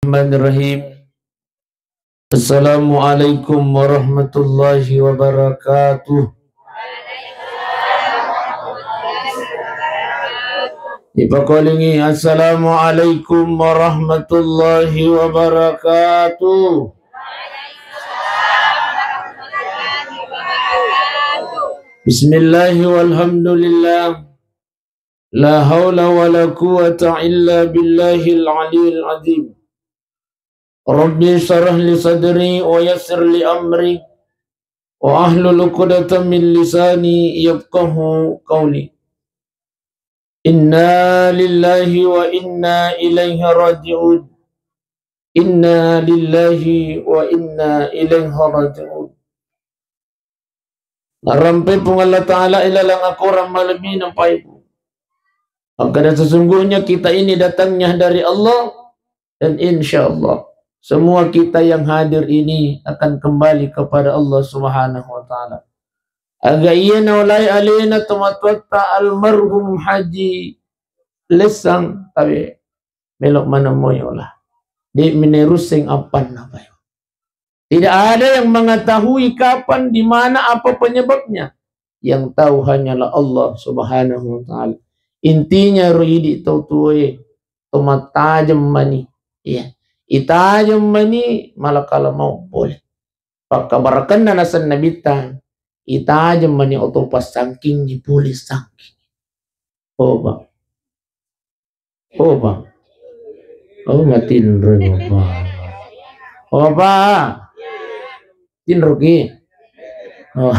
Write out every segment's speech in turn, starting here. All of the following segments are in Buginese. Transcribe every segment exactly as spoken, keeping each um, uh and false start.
Bismillahirrahmanirrahim. Assalamualaikum warahmatullahi wabarakatuh. Ipakolingi, assalamualaikum warahmatullahi wabarakatuh. Bismillah walhamdulillah. La haula wala quwwata illa billahil aliyil azim. Rabbi syrah li sadri wa yassir li amri wa ahlul uqdatan min lisani yafqahu qawli. Inna lillahi wa inna ilaihi raji'un. Inna lillahi wa inna ilaihi raji'un. Narampe Puang Allah Ta'ala ilalang akorang malebbi na paibu. Maka dan sesungguhnya kita ini datangnya dari Allah, dan insya Allah semua kita yang hadir ini akan kembali kepada Allah Subhanahu wa Ta'ala. Aga iya naolai alena tomatoatta almarhum Haji Lessang, tabe melo maneng moyola. De minerusseng appanna, Pak. Tidak ada yang mengetahui kapan, di mana, apa penyebabnya. Yang tahu hanyalah Allah Subhanahu wa Ta'ala. Intinya ro idi tau tuoe, tomattajeng mani. Iya. Itajeng mani malakala mau boleh. Pakkabarakenna naseng Nabitta, itajeng mani oto passangkingngi pole sangking. Oh, Pak. Oh, Pak. Oh, matinro, Bapak. Oh, Pak. Tinroki. Oh.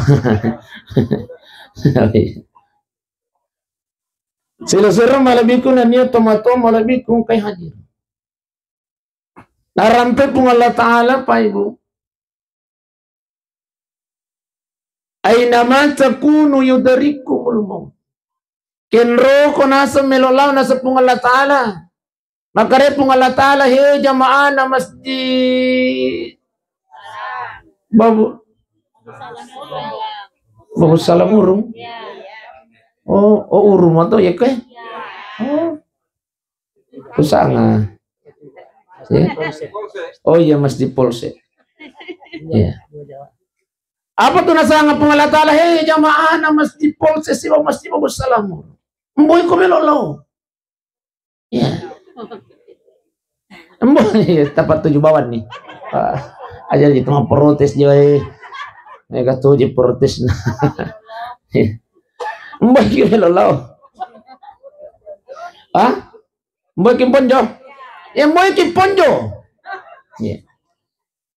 Sila-sila malebbiku nania tomatoa malebbiku kai hadir. Narampe Puang Allah Ta'ala, Pak Ibu. Aina ma takunu yudrikkumul maut. Kenroko naseng melo lao naseng Puang Allah Ta'ala. Makare Puang Allah Ta'ala, he jamaahna masjid Babu, Babu Salamurung. Oh, oh, Urung atau ya, Kak? Oh. Usanga. Ya. Oh iya, Masjid Polsek. Ya. Apa tu nasanga Puang Allah Ta'ala, he jamaahna Masjid Polsek sibawa Masjid Babu Salamurung. Mboi ko melo lao. Ya. Mboi, iya, tepat tujuh bawan nih. Ah, aja itu mah protes je, eh. Mereka tuju protes. Mboi ko melo lao. Hah? Mboi ki ponjo? Ya, mboi ki ponjo. Ya.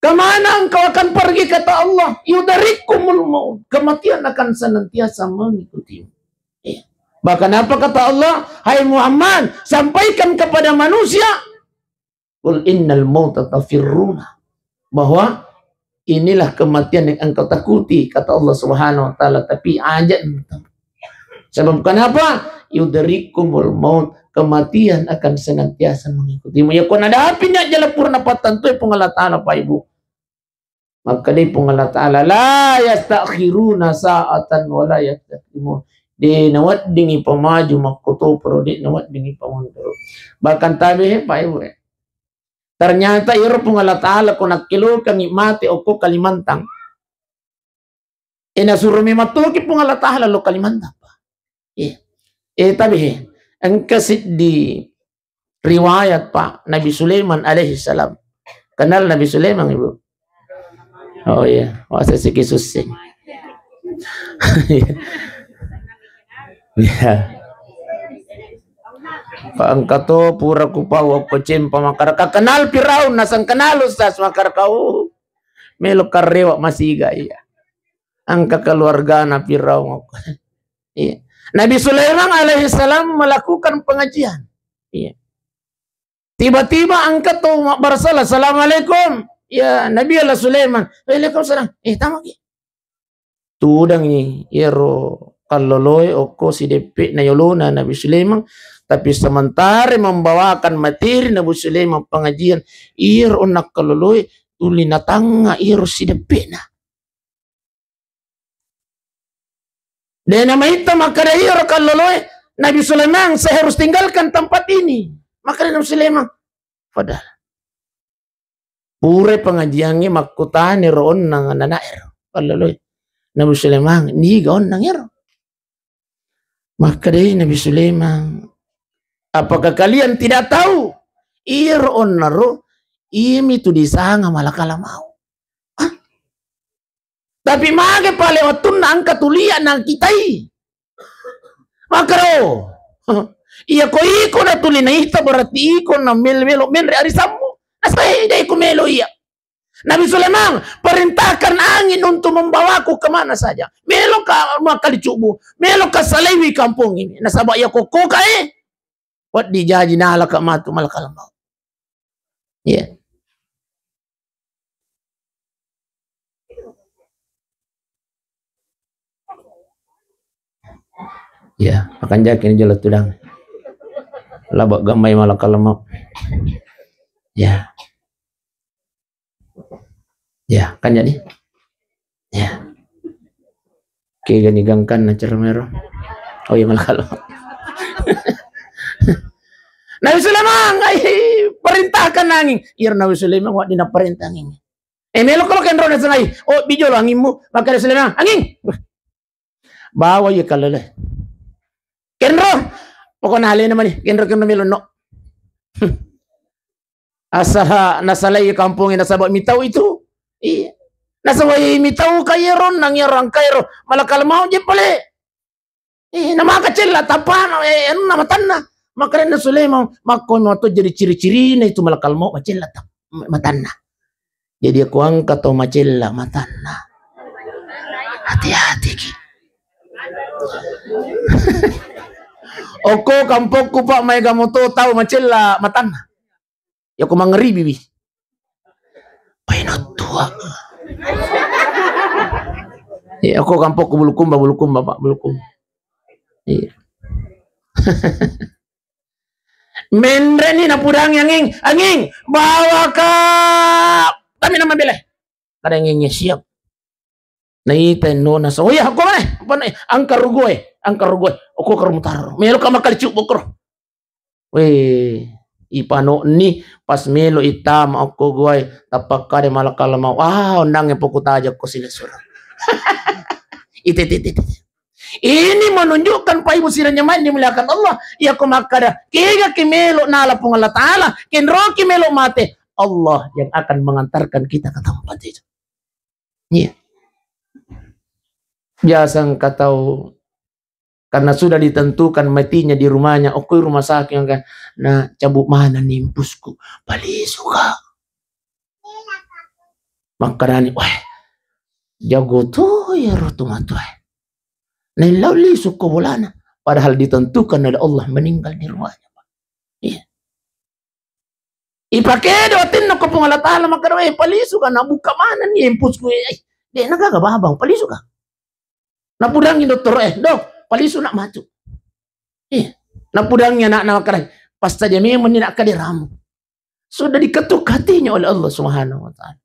Kemana engkau akan pergi, kata Allah? Yudrikkumul maut. Kematian akan senantiasa mengikutimu. Ya. Bahkan apa kata Allah? Hai Muhammad, sampaikan kepada manusia, "Qul innal mauta tafirruna." Bahwa inilah kematian yang engkau takuti, kata Allah Subhanahu wa Ta'ala, tapi aja. Sebab kenapa? Yudrikkumul maut, kematian akan senantiasa mengikutimu. Ya, kona dapi nya jala purna pattantu Puang Allah Ta'ala, Pak Ibu. Maka dei Puang Allah Ta'ala, la yastakhiruna sa'atan wa la yastaqdimun. De naweddingi pamaju makkotoparo, de naweddingi pamunduru. Bahkan tabe he, Pak Ibu, eh. Ternyata iyaro Puang Allah Ta'ala ko nakkelokangi mate okko Kalimantan. Eh, nasuro memang toki Puang Allah Ta'ala lo Kalimantan, Pak. Iya. Eh, tapi he, engka siddi riwayat, Pak, Nabi Sulaiman alaihi salam. Kenal Nabi Sulaiman, Ibu? Oh iya, wasa siki sussing. Iya. Pak, engka to pura kupau okko cempa makkada, ka kenal Firaun, naseng kenal Ustaz, makkada kau. Melo karrewa masiga, iya. Engka keluargana Firaun. Iya. Nabi Sulaiman alaihi salam melakukan pengajian. Iya. Tiba-tiba engka to mabbarasalah, "Assalamualaikum, ya Nabi Allah Sulaiman." "Waalaikumsalam." "Eh, tamaki." Tudangi iyaro kalloloe okko sideppe'na yolona Nabi Sulaiman, tapi sementara membawakan materi Nabi Sulaiman pengajian, iyaro onna kalloloe tuli natangnga iyaro sideppe'na. De namaitta makkada iyaro kalloloe, "Nabi Sulaiman, saya harus tinggalkan tempat ini." Makkada Nabi Sulaiman, "Padahal Pura pengajiangnge makkutani ro onnang anana'ero. Palloloi. Nabi Sulaiman, niga onnang ero? Makkedai Nabi Sulaiman, "Apakah kalian tidak tahu? Iyaro onnang ro, iyami tu disanga malakal maut." Ah? Tapi mage pale wettunna engka tulia nakitai. Makkero, iya ko iko na tuli naita berarti iko na mel-, melo menre arisammu. Nasaba de ko melo iya. Nabi Sulaiman, perintahkan angin untuk membawaku kemana saja. Melo ka makkali cubu, melo ka salaiwi kampung ini. Nasaba iya ko koka e, wedding jaji nala ka matu malakal maut. Iya. Ya, makanjaki ni jolo tudang. Laba gammai malakal maut. Ya. Ya, kan jadi. Ya. Kega ni gangkanna cermero. Oh iya, malakal maut. Nabi Sulaiman, ai, perintahkan angin. Iya, Nabi Sulaiman, wa dina perintah angin. Eh, melo ko kenro na sengai. Oh, bijolo angimmu. Maka Nabi Sulaiman, angin. Bawa iya kalele. Kenro. Pokokna alena mani. Kenro, kenro melo no. Asal nasalai kampung nasaba mitau itu. Iya. Nasaba mitau kairo nang iro angkairo. Malakal maut je pale. Eh, namaka cella tappana, eh, anunna matanna. Makkarenna Sulaiman, makko mato jadi ciri-cirina itu malakal maut macella tap-, matanna. Jadi aku angka to macella matanna. Hati-hati ki. Okko kampokku, Pak, maega moto tau macella matanna. Yako mangeribi wi. Paino tua. Iya, aku kampokku Bulukumba, Bulukumba, Pak, Bulukumba. Iya. Menre ni napudangi anging, anging, bawa ka kami nama bele. Kada anging siap. Naita nona sa, oh iya, ko mana? Apa na? Angka rugoe, angka rugoe. Oko karo mutaro. Melo ka makkali cuk bokro. Weh, ipano'ni pas melo ittama okko guai, tappakkade malakal maut. Ah, ondangnge pokutaja ko silessureng. Ite, ite, ite, ite. Ini menunjukkan, Pak Ibu sidang jemaah yang dimuliakan Allah, iya ko makkada, kega ki melo nala Puang Allah Taala, kenroki melo mate, Allah yang akan mengantarkan kita ke tempat itu. Iya. Biasa engka tau, karena sudah ditentukan matinya di rumahnya, okko rumah sakit, kan, na cabut mana ni impusku, palisu ka. Makkedani, wah, jago to iyaro tomatoae. Naillau lisu ko bolana, padahal ditentukan oleh Allah meninggal di rumahnya, Pak. Iya. Ipake do atinna ko Puang Allah Taala, makkeda, eh, palisu ka, nabuka mana ni impusku, eh, de nagaga babang, palisu ka. Napudangi dokter, eh, dok, palisu nak matu. Eh, napudangi anakna, makkeda, pas saja memang ni nak kaderamu. Sudah diketuk hatinya oleh Allah Subhanahu wa Ta'ala.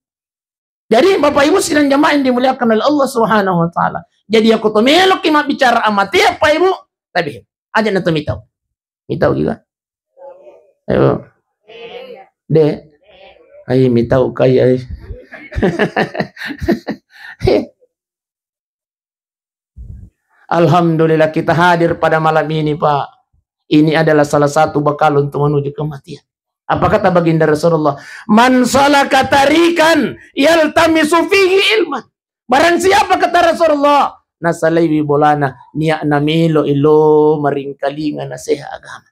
Jadi, Bapak Ibu sidang jamaah yang dimuliakan oleh Allah Subhanahu wa Ta'ala. Jadi, aku to meloki mabbicara amatia, Bapak Ibu, tapi aja na to mitau. Mitau juga. Ayo. De. Ai, mitau kai, ai. Alhamdulillah kita hadir pada malam ini, Pak. Ini adalah salah satu bekal untuk menuju kematian. Apa kata baginda Rasulullah? "Man salaka tariqan yaltamisu fihi ilman." Barang siapa, kata Rasulullah, nasalaiwi bolana, niat namelo ilo maringkalinga naseha agama.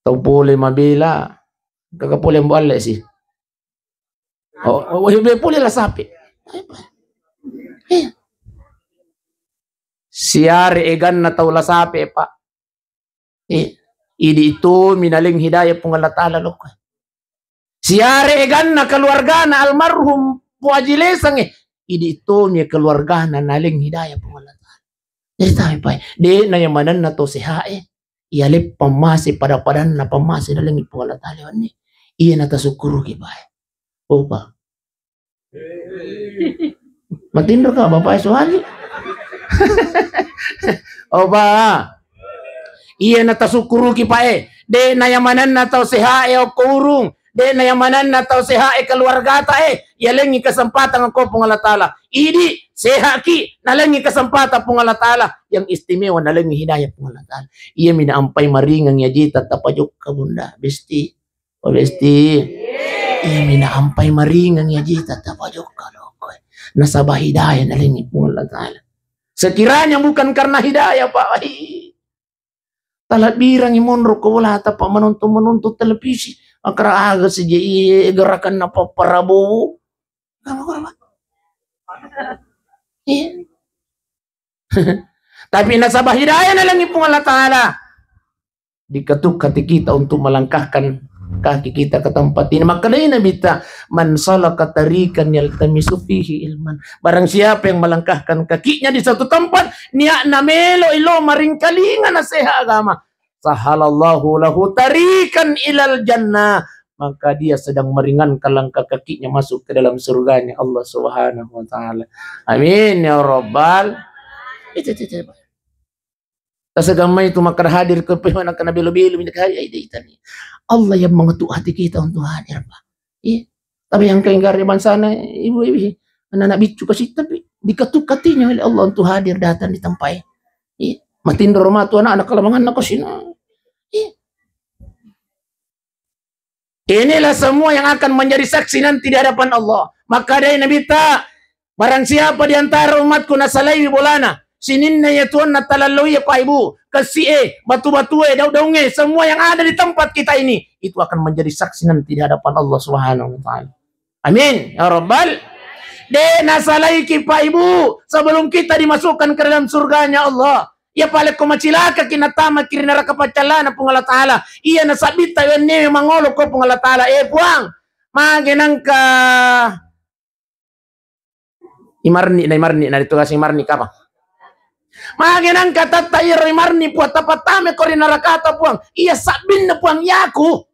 Tau pole mabela, gaga pole mbo alle si. Oh, oh, oh, be pole la sape. Eh. Siare eganna tau la sape, Pak. Eh, idi tomi naleng hidayah Puang Allah Taala lokka. Siare eganna keluargana almarhum Pu Aji Lesang, eh, idi tomi keluargana naleng hidayah Puang Allah Taala. Jadi tahu, Pak, de na yang manenna to seha, eh. Iya leppang mase pada-padanna pammase naleng Puang Allah Taala wanni. Iya na tasukkuruki, Pak. Oh, Pak. Matinro ka Bapak Suhali? Oh, Pak. Iya na tasukkuruki, Pak, eh. De na yang manenna tau seha, eh, okko urung. De'na yang manenna tau seha e keluargata e, yalengi kesempatan ko Puang Allah Ta'ala. Idi, seha ki, nalengi kesempatan Puang Allah Ta'ala. Yang istimewa nalengi hidayah Puang Allah Ta'ala. Iya mina ampai maringeng ya jita tapajokka bunda, besti. Oh, besti. Iya mina ampai maringeng ya jita tapajokka lokko. Nasaba hidayah nalengi Puang Allah Ta'ala. Sekiranya bukan karena hidayah, Pak, wahai. Talabbirangi monro ko bolata, Pak, menonton-menonton televisi. Akara aga seje iye gerakanna Pak Prabowo. Kamu apa? Iya. Tapi nasaba hidayah nalengi Puang Allah Ta'ala, diketuk hati kita untuk melangkahkan kaki kita ke tempat ini. Maka dari Nabi ta, "Man salaka tariqan yaltamisu fihi ilman." Barang siapa yang melangkahkan kakinya di satu tempat, niatna melo ilo maringkalinga naseha agama, sahalallahu lahu tariqan ilal jannah. Maka dia sedang meringankan langkah kakinya masuk ke dalam surganya Allah Subhanahu wa Ta'ala. Amin ya Rabbal. Itu, itu, itu. Tasagamai tu makkada hadir ke pemana kena belo-belo minta hadir, ai, dai, tani. Allah yang mengetuk hati kita untuk hadir, Pak. Iya. Tapi yang kayak gare bangsana ibu-ibu, anak-anak bicu kasih tapi diketuk hatinya oleh Allah untuk hadir datang di tempat. Iya. Matinro rumah tu anak-anak kalamangan nak kasih. Iya. Inilah semua yang akan menjadi saksi nanti di hadapan Allah. Maka dari Nabi ta, barang siapa di antara umatku nasalaiwi bolana, sininna iya tuanna talalloi iya paibu, kesi e, batu-batu e, daung-daung e, semua yang ada di tempat kita ini, itu akan menjadi saksi nanti di hadapan Allah Subhanahu wa Ta'ala. Amin ya Rabbal. De nasalaiki paibu sebelum kita dimasukkan ke dalam surganya Allah. Iya pale ko macilaka ki natama ki ri neraka paccallana Puang Allah Ta'ala. Iya nasabbitta wennewe mangolo ko Puang Allah Ta'ala. Eh Puang, mage nangka imarni na imarni na ditugasi imarni kapa? Mage nangka tatta iro imarni Puang tapattame ko ri nerakata Puang. Iya sabbinna Puang yaku.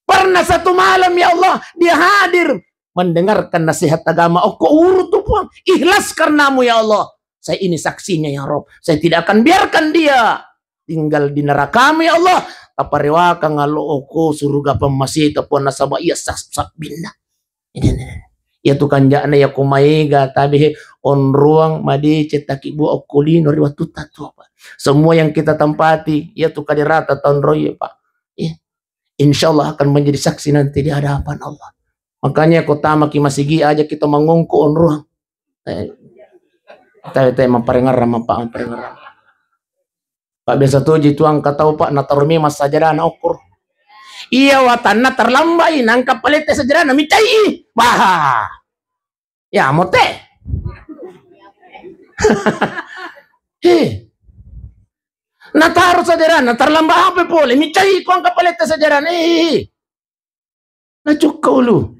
Pernah satu malam, ya Allah, dia hadir mendengarkan nasihat agama. Okko urut tu Puang, ikhlas karenamu ya Allah. Saya ini saksinya ya Rob. Saya tidak akan biarkan dia tinggal di nerakamu ya Allah. Taparewakang allo okko suruga pemmasita Puang nasaba iya sas-, sabbinna. Ini, ini, ini. Iya tu kanja'na iya ko maega tabe he onroang madeceng takibua okko lino ri wattu tatu apa. Semua yang kita tempati, iya tu kaderata taonroi, Pak. Iya. Insya Allah akan menjadi saksi nanti di hadapan Allah. Makanya ko tamaki masigi aja kita mangongko onroang. Eh, tabe te maparengerang, mapa maparengerang. Pak biasa toji tuang katau Pak nataro memang sajadana okko. Iya watanna terlambai nangka palette sajadana micai. Bah. Ya mote. He. Nataro sajadana terlambat apa pole micai ko angka palette sajadana. Eh. Nacukka ulu.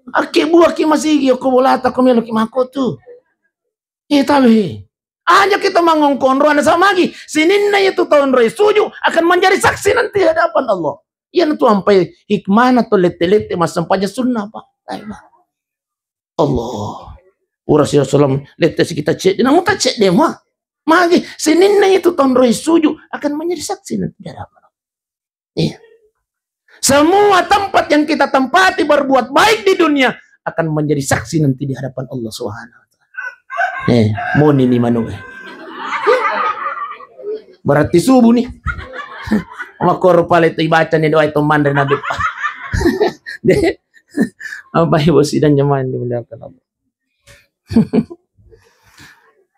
Akki buaki masigi okko bolata ko meloki mako tu. Eh tabe. Aja kita mangongkonro ana samagi. Sininna itu tahun roi suju akan menjadi saksi nanti hadapan Allah. Iya tu ampai hikmana to lette-lette massempajang sunnah Pak. Ayo, Pak. Allah. Ura siro salam lette sekitar cedde namu tak cedde ma. Magi sininna itu tahun roi suju akan menjadi saksi nanti hadapan Allah. Iya. Semua tempat yang kita tempati berbuat baik di dunia akan menjadi saksi nanti di hadapan Allah Subhanahu wa Ta'ala. Eh, moni ni manu. Berarti subuh nih. Makoro pale tu ibaca nih doa itu mandre nabi. Deh. Apa ibu sidang jemaah yang dimuliakan Allah.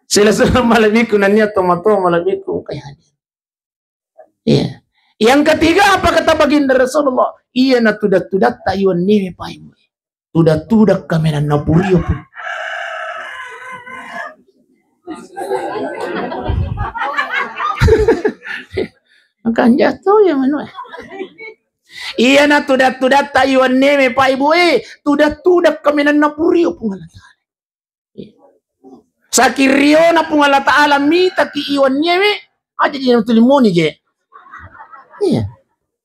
Sila-sila malabiku nania tomato malabiku kayak Iya. Yang ketiga apa kata baginda Rasulullah? Iya na tudat-tudatta iwan newe paimu. Tudat-tudat kamenan napurio pun. Makanja to ya manu. Iya na tudat-tudatta iwan newe paimu e. Tudat-tudat kamenan napurio pun. Saking riona Puang Allah Ta'ala mitaki iwan nyewe, aja ji tuli moni je. Iya.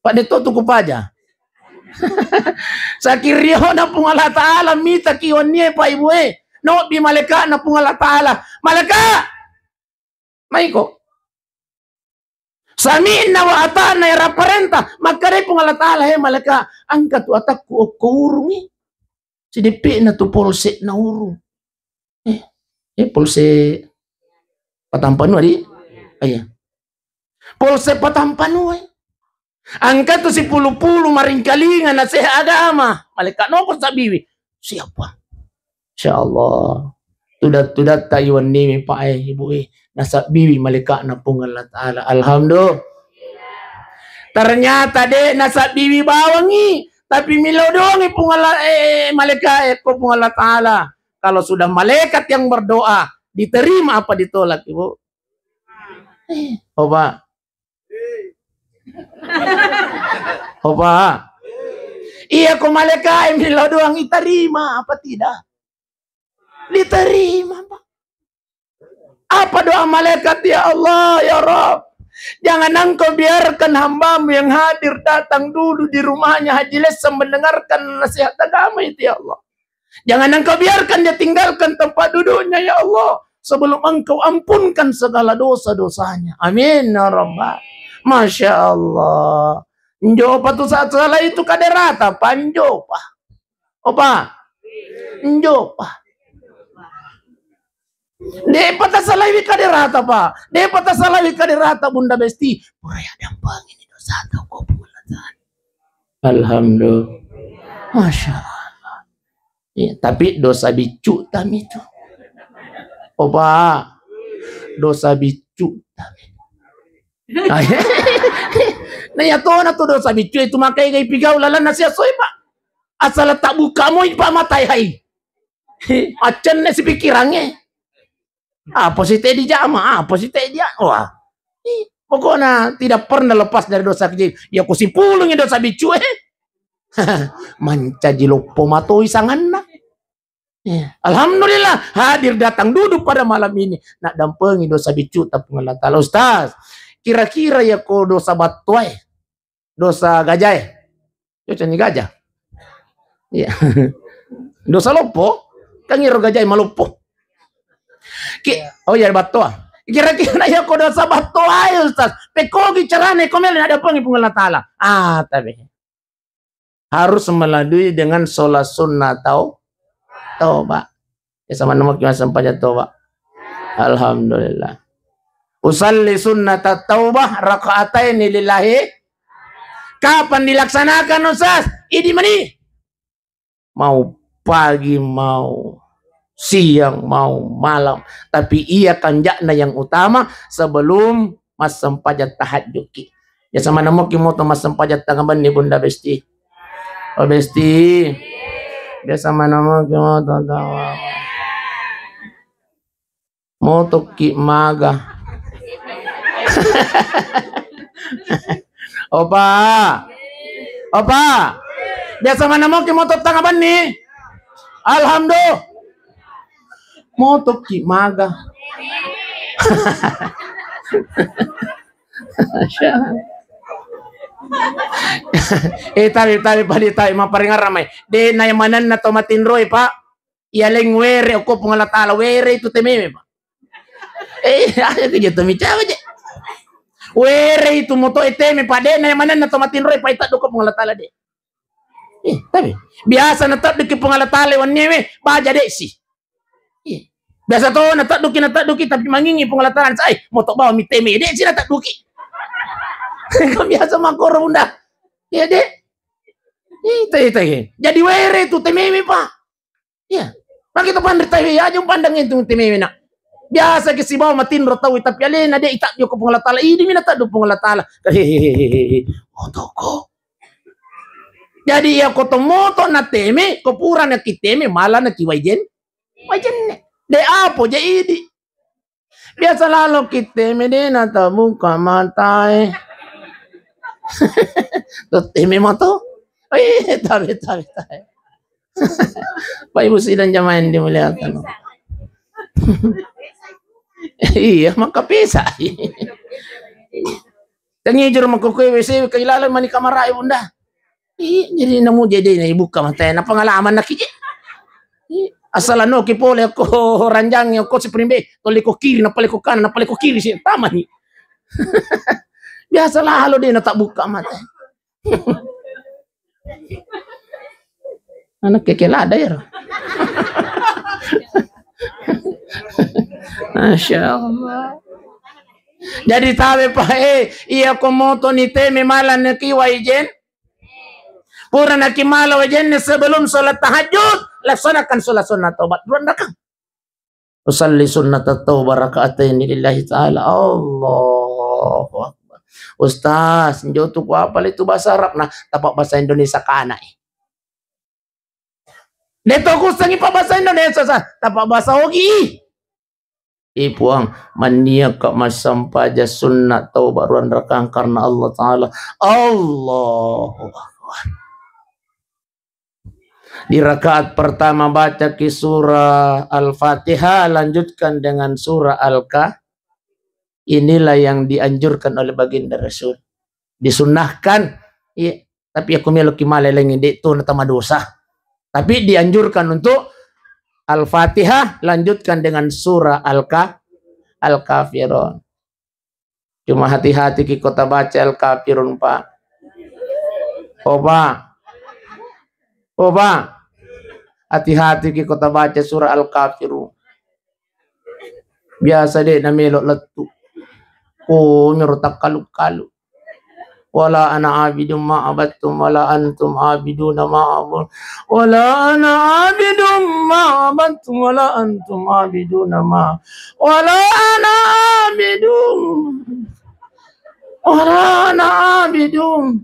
Pak Deto tuku paja. Saking riona Puang Allah Ta'ala mitaki iwan nyewe Pak Ibu e. Nobbi malaikatna Puang Allah Ta'ala. Malaikat! Maiko. Sami'na wa ata'na, era parenta, makkedai Puang Allah Ta'ala, "He malaika, engka tu atakku okko urungngi." Sideppe'na tu polse'na urung. Eh, eh, polse Patampanu, adi? Ah, iya. Polse Patampanu, eh. Engka tu sipulu-pulu maringkalinga naseha agama. Malaika noko sabbiwi. Siapa? Insya Allah. Tudat-tudatta iwenniwi, Pak, eh, Ibu, eh. Nasabbiwi malaika'na Puang Allah Ta'ala. Alhamdulillah. Ternyata de' nasabbiwi bawangngi, tapi millau doangngi Puang Allah, eh, eh, malaika, eh, ko Puang Allah Ta'ala. Kalau sudah malaikat yang berdoa, diterima apa ditolak, Ibu? Eh, oh, Pak. Oh, Pak. Iya, ko malaika, eh, millau doang, diterima apa tidak? Diterima, Pak. Apa doa malaikat? "Ya Allah, ya Rabb, jangan Engkau biarkan hambamu yang hadir datang dulu di rumahnya Haji Lessa mendengarkan nasihat agama itu, ya Allah. Jangan Engkau biarkan dia tinggalkan tempat duduknya, ya Allah, sebelum Engkau ampunkan segala dosa-dosanya. Amin, ya Rabbal." Masya Allah. Njo pa tu sa-, salah itu kaderata, Pak, njo pa. Opa. Njo pa. De'pa tasalaiwi kaderata, Pak. De'pa tasalaiwi kaderata, Bunda Besti. Pura ya dampengini dosata ko Puang Allah Ta'ala. Alhamdulillah. Masya Allah. Iya, tapi dosa biccu tami tu. Opa. Dosa biccu tami. Nah, iya tona tu dosa biccu itu, makai gai pigau lalan nasi asoi, Pak. Asal tak buka moi, Pak, matai hai. Accenne si pikirangnge. Apa sih teh dijama? Apa sih teh dia? Wah. Ih, pokoknya tidak pernah lepas dari dosa kecil. Ya, ku sipulungi dosa biccu, eh. Mancaji loppo matoi sanganna. Ya, alhamdulillah, hadir datang duduk pada malam ini. Nak dampengi dosa biccu ta Puang Allah Ta'ala. Ustaz, kira-kira ya ko dosa battoa e? Dosa gajah e? Yo, cani gajah. Iya. Dosa loppo? Kan iro gajah e maloppo. Ki-, oh iya, battoa. Kira-kira ya ko dosa battoa e, Ustaz? Pekkogi carane ko mele nak dampengi Puang Allah Ta'ala. Ah, tapi harus melalui dengan sholat sunnah tau-, taubat. Ya, sama nemu ki massempajang taubat. Alhamdulillah. Usalli sunnata taubah raka'ataini lillahi. Kapan dilaksanakan, Ustaz? Idi mani. Mau pagi, mau siang, mau malam. Tapi iya kanjakna yang utama sebelum massempajang tahajud ki. Biasa mana moki moto massempajang tangabenni, Bunda Besti? Oh, Besti. Biasa mana moki moto tawa. Moto ki maga. Opa. Opa. Biasa mana moki moto tangabenni? Alhamdulillah. Moto ki maga. Eh, tapi, tapi, padi, tapi, mapparingarra mai. De' na manenna to matinroi, Pak. Iya leng were okko Puang Allah Ta'ala, were itu tememe, Pak. Eh, aja ke jatuh micawa je. Were itu moto e teme, Pak, de' na manenna to matinroi, Pak, itaddu ko Puang Allah Ta'ala de'. Eh, tapi biasa natadduki Puang Allah Ta'ala wanniewe, baja de' si. Iya. Biasa to natadduki, natadduki, tapi mangingi Puang Allah Ta'ala, sai, moto bawa mi teme, de' si natadduki. Kan biasa makkoro, Bunda. Iya, de'. Itu, itu, iya. Jadi were itu tememe, Pak. Iya. Maki to panre tawe aja pandang itu tememe, nak. Biasa ki sibawa matinro tau, tapi alena de' itaddu ko Puang Allah Ta'ala, idi mi nataddu Puang Allah Ta'ala. Hehehe. Otoko. Jadi iya ko to moto na teme, ko pura na ki teme, mala na ki wai jen-, wai jenne. De' apo je idi. Biasa lalo ki teme de' na tabuka matae. To teme mato. Eh, tabe, tabe, tabe. Pak Ibu sidang jamaah yang dimuliakan. Iya, maka pesa. Tengijur mako koe W C, kailaleng mani kamara e, Bunda. Ih, jadi namu jadi na ibuka mata na pengalaman nak je. Ih, asal anu ki pole ko ranjang ko si primbe, tole ko kiri, na pale ko kanan, na pale ko kiri si tamani. Biasa lalo de' na tabbukka mata. Anak keke lada ero. Masya Allah. Jadi tabe pa, eh, iya ko moto ni teme mala naki waijen. Pura naki mala waijen sebelum sholat tahajud, laksanakan sholat sunnah taubat dua rakaat. Usalli sunnata tauba raka'ataini lillahi ta'ala. Allahu Akbar. Ustaz, njo tu ku apa itu bahasa Arab? Nah, tapa bahasa Indonesia kana, eh. De' to kusengi pa bahasa Indonesia, sa, tapa bahasa Ogi. Eh, Puang, manniaka massampaja sunnah tauba ruang rakang karena Allah Ta'ala. Allahu Akbar. Di rakaat pertama bacaki surah Al-Fatihah, lanjutkan dengan surah Al-Ka-, inilah yang dianjurkan oleh baginda Rasul. Disunnahkan, iya, tapi aku meloki male lengi de' tu natama dosa. Tapi dianjurkan untuk Al-Fatihah, lanjutkan dengan surah Al-Ka-, Al-Kafirun. Cuma hati-hati ki kota baca Al-Kafirun, Pak. Oh, Pak. Oh, Pak. Hati-hati ki kota baca surah Al-Kafirun. Biasa de' na melo lettu. Konyoro takkalu-kalu. Wala ana abidum ma abattum wala antum abiduna ma abud. Wala ana abidum ma abattum wala antum abiduna ma. Wala ana abidum. Wala ana abidum.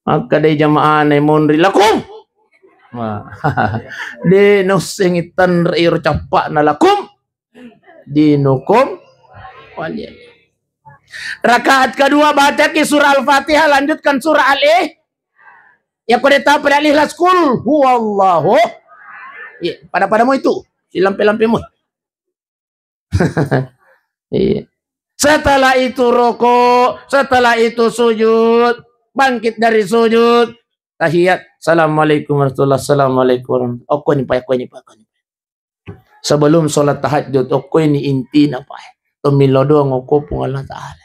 Makkadai jamaah na monri lakum. Wah. De' naussengi tanre iro cappa'na lakum dinukum waliyadin. Rakaat kedua bacaki surah Al-Fatihah, lanjutkan surah Al-Eh. Ya kode ta pada Al-Ikhlas, kul huwallahu. Iya, pada-pada mu itu, silampe-lampe mu. Iya. Setelah itu rokok, setelah itu sujud, bangkit dari sujud, tahiyat, assalamualaikum warahmatullahi, assalamualaikum warahmatullahi. Okko ni, Pak, okko ni, Pak, okko ni. Sebelum sholat tahajud, okko ini intina, Pak. Tomillo doang okko Puang Allah Ta'ala.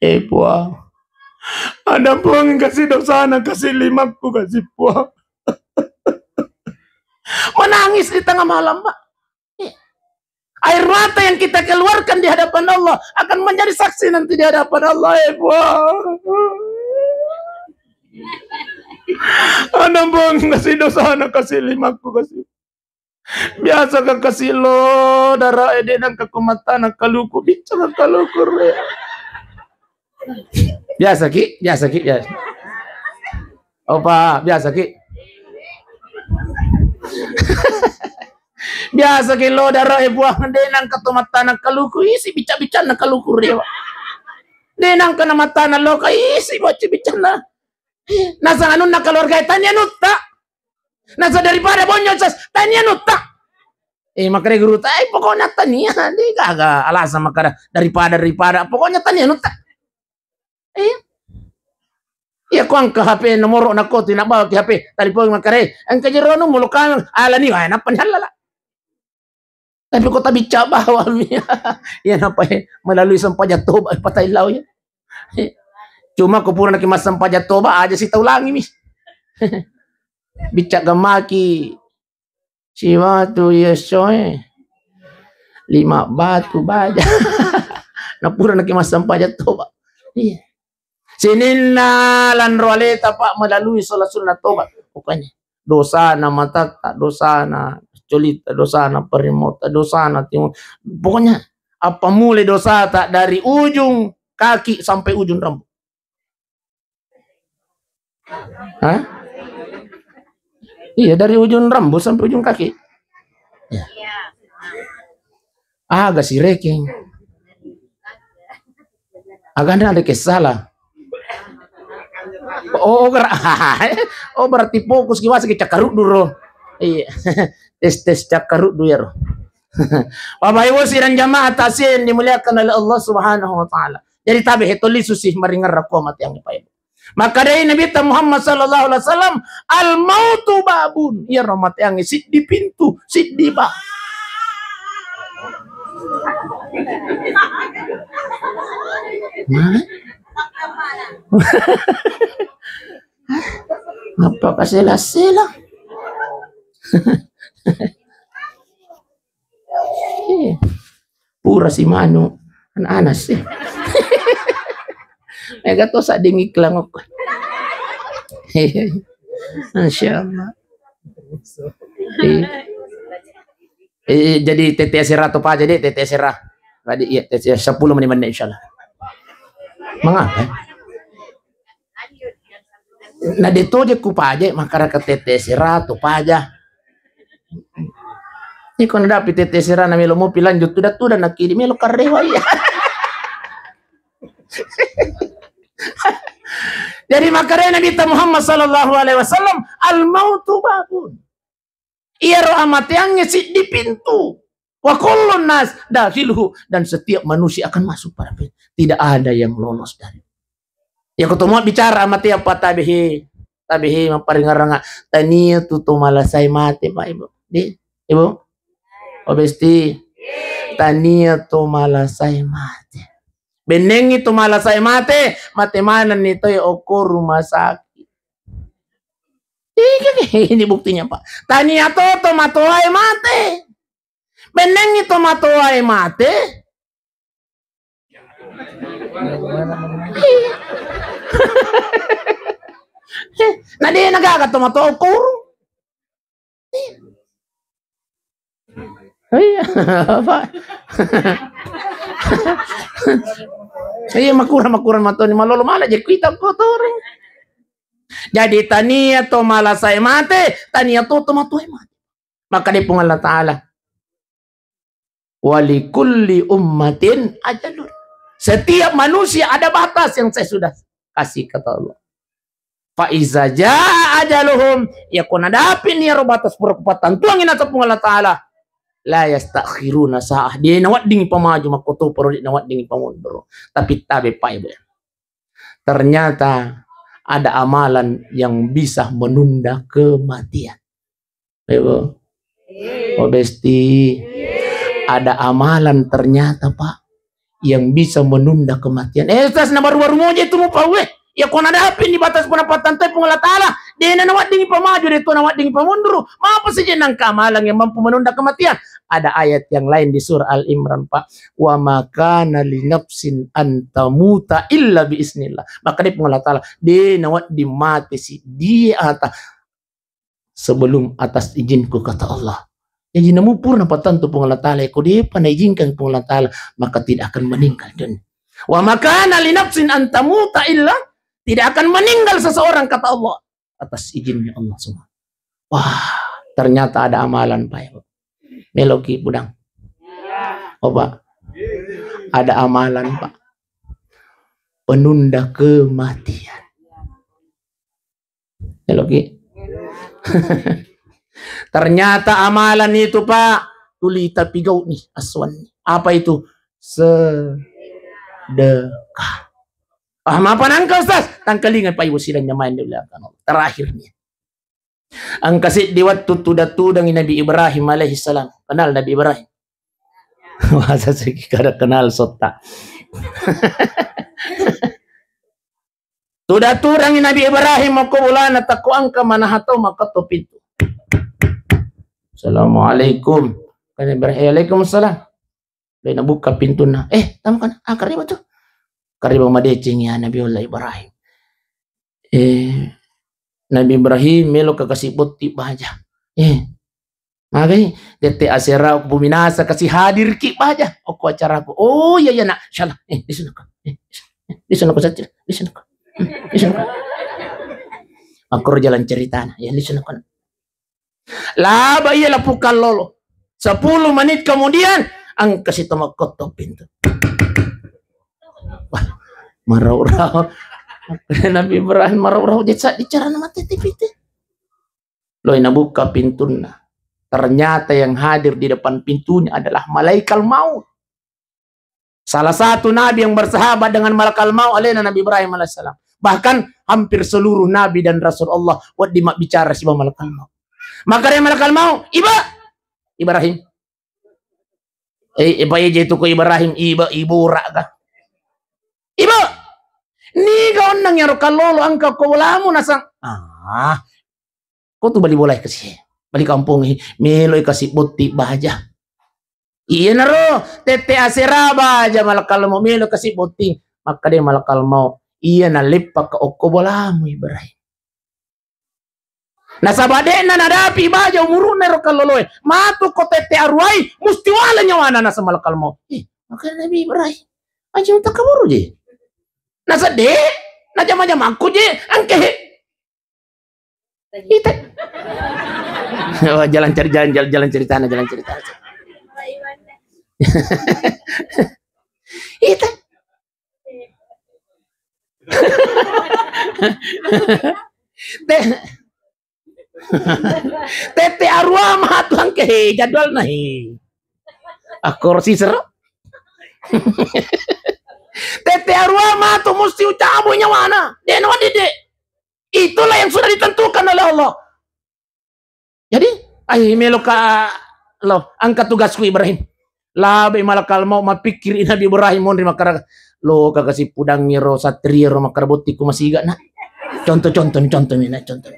Eh, Puang. Ada Puang yang kasih dosana, kasih limakku, kasih Puang. Menangis di tengah malam, Pak. Air mata yang kita keluarkan di hadapan Allah akan menjadi saksi nanti di hadapan Allah, eh, Puang. Ada Puang kasih dosana, kasih limakku, kasih. Biasa ka kasih lo darah, eh, de' nangka ko matana kaluku, bicara kaluku re. Biasa ki, biasa ki, biasa. Opa, biasa ki. Biasa ki lo daro e buang, de' nangka to mattana kaluku, isi bica-bicanna kaluku rewa. De' nangka na mattana loka, isi bocci bicanna. Nasang anunna keluarga e tania nutta. Nasa daripada bonyo sas, tania nutta. Eh, makare guru ta, eh, pokoknya tania, de' gaga alasan makara daripada, daripada, pokoknya tania nutta. Iya. Iya, ko engka H P nomoro na ko, tina bawa ki H P, telepon makare, engka jero nu mulo kan, alani, wah, nappa ni halala. Tapi ko tabicca bawami. Iya, napa, eh, melalui sempajang toba, eh, patai lau, ya. Cuma ko pura naki massempajang toba, aja si taulangi mi. Bicca gammaki, siwatu, iya, soe. Lima batu baja. Na pura naki massempajang toba. Iya. Sininna lanro aleta, Pak, melalui sholat sunnah tobat. Pokoknya dosana matatta, dosana colita, dosana parimota, dosana timur. Pokoknya apa mulai dosata dari ujung kaki sampai ujung rambut. Hah? Iya, dari ujung rambut sampai ujung kaki. Ya. Aga sirekeng. Agana ada kesala. Oh, oh, ger-, oh, berarti fokus ki wasa ki cakkaruddu ro. Iya. Tes, tes cakkaruddu ya ro. Bapak Ibu sidang jamaah taksiah yang dimuliakan oleh Allah Subhanahu wa Ta'ala. Jadi tabe he toli susi maringerra ko mate yang Pak Ibu. Makkedai Nabitta Muhammad sallallahu alaihi wasallam, "Al mautu babun." Iyaro mateangnge siddi pintu, siddi ba. Mana? Apa kasela-sela? Iya. Pura si manu, anak-anak sih. Mega to sadding iklan kok. Masya Allah. Eh, eh, jadi tete sera to pa jadi tete sera. Tadi iya tete sepuluh menit, menit, insya Allah. Mengapa? Na de toje ku paja, makkada ke tete sera to paja. Iko nadapi tete sera na melo mopi lanjut tuda-tuda na kidi melo karewa iya. Jadi makkada Nabi Muhammad sallallahu alaihi wasallam, "Al mautu babun." Iyaro amateangnge siddi pintu. Wa kullun nas dakhiluhu, dan setiap manusia akan masuk pada pintu. Tidak ada yang lolos dari. Ya, ketua bicara amateang pa tabehe, tabehe mapparingerranga. Tania tu to malasai mate, Pak Ibu. Di, Ibu. Oh, besti. Tania to malasai mate. Bennengi to malasai mate, mate manenni to ya okko rumah sakit. Ini buktinya, Pak. Tania to to matoae mate. Bennengi to matoae mate. Iya. Na de nagaga to matoa ukur. Iya. Apa? Iya, makurang, makurang matoni malolo mala je kuita kotori. Jadi tania to malasai mate, tania to to matoae mate. Maka di Puang Allah Ta'ala. Walikulli ummatin ajalun. Setiap manusia ada batas yang saya sudah kasih, kata Allah. Fa iza jaa ajaluhum, ya ko nadapi ni ro batas pura kupatantuang ina Puang Allah Ta'ala. La yastakhiruna sa'ah. Dia nawadding pamaju makkoto paro dia nawadding pamunduru. Tapi tabe pai be. Ternyata ada amalan yang bisa menunda kematian. Ibu. Oh, besti. Ada amalan ternyata, Pak, yang bisa menunda kematian. Eh, Ustaz, na baru-baru moje tu mupa we. Ya, ko nadapi ni batas penapatan te Puang Allah Ta'ala. Dena nawadding pamaju, de to nawadding pamunduru. Mapa saja nangka amalan yang mampu menunda kematian? Ada ayat yang lain di surah Al Imran, Pak. Wa ma kana li nafsin an tamuta illa bi iznillah. Maka di Puang Allah Ta'ala, de nawadding mate si dia ata sebelum atas izinku, kata Allah. Jadi namu purna patantu Puang Allah Ta'ala, ko depa naizinkan Puang Allah Ta'ala, maka tidak akan meninggal dunia. Wa ma kana li nafsin an tamuta illa, tidak akan meninggal seseorang, kata Allah, atas izinnya Allah semua. Wah, ternyata ada amalan, Pak, Ibu. Meloki budang. Oh, Pak. Ada amalan, Pak. Penunda kematian. Meloki. Ternyata amalan itu, Pak, tuli tapi gau nih aswan. Apa itu? Sedekah. Paham apa nangka, Ustaz? Tangkalinga, Pak Ibu sidang jamaah yang dimuliakan Allah. Terakhir nih. Engka seddi wettu tudang-tudangi Nabi Ibrahim alaihi salam. Kenal Nabi Ibrahim? Masa siki kada kenal sotta. Tudang-tudangi Nabi Ibrahim makko bolana takko engka manaha tau makkatto pintu. Assalamualaikum. Kan Ibrahim, "Waalaikumsalam." Loi nabukka pintunna. "Eh, tama kana." "Ah, kariba tu." Kariba madeceng ya Nabiullah Ibrahim. Eh, Nabi Ibrahim, "Melo ka kasi botti baja." "Eh, magai, tette asera buminasa kasi hadir ki baja okko acaraku." "Oh, iya, iya, Nak. Insyaallah. Eh, disunako. Eh, disunako saja. Disunako. Hmm, disunako." Akur jalan ceritana. "Ya, disunako, Nak." Laba iya lapukang lolo. Sepuluh menit kemudian, engka si tomakkotto pintu. Wah, marau-rau. Nabi Ibrahim marau-rau, jadi saat bicara nama T T P T. Loi nabuka pintunna. Ternyata yang hadir di depan pintunya adalah malaikat maut. Salah satu nabi yang bersahabat dengan malakal maut alena Nabi Ibrahim alaihissalam. Bahkan hampir seluruh nabi dan rasul Allah wedding mabbicara sibawa malakal maut. Maka dari malakal maut, "Iba, Ibrahim." Eh, eh, pa eje tu ko Ibrahim, iba, ibu raka. Ibu, niga onnang iyaro kallolo engka ko bolamu nasang. Ah, ko tu bali bolai kasi. Bali kampung, meloi kasi botting baja. Iyanaro tette asera baja malakal mau melo kasi botting. Makkeda malakal mau, iya naleppa ka okko bolamu Ibrahim. Nasaba de'na nadapi baja umuru'na ero kalloloe. Matu ko tette aruwai, musti wala nyawana naseng malakal mau. Eh, makkeda Nabi Ibrahim, aja utakaburu je. Nasedde, najama-jamakku je, engke. Ite. Oh, jalan cari jalan, jalan, jalan ceritana, jalan ceritana. Ite. Te-, tette aruwa matu engke he jadwalna he. Akor sisero. Tette aruwa matu musti ucabu nyawana. De'na wadidde. Itulah yang sudah ditentukan oleh Allah. Jadi, ai melo ka lo, engka tugasku Ibrahim. Labai malakal mau mappikkiri Nabi Ibrahim monri makkeda, lo ka kasi pudangngi ro satria ro makkeda botting ko masiga na. Contoh-contoh ni, contoh ni, na, contoh.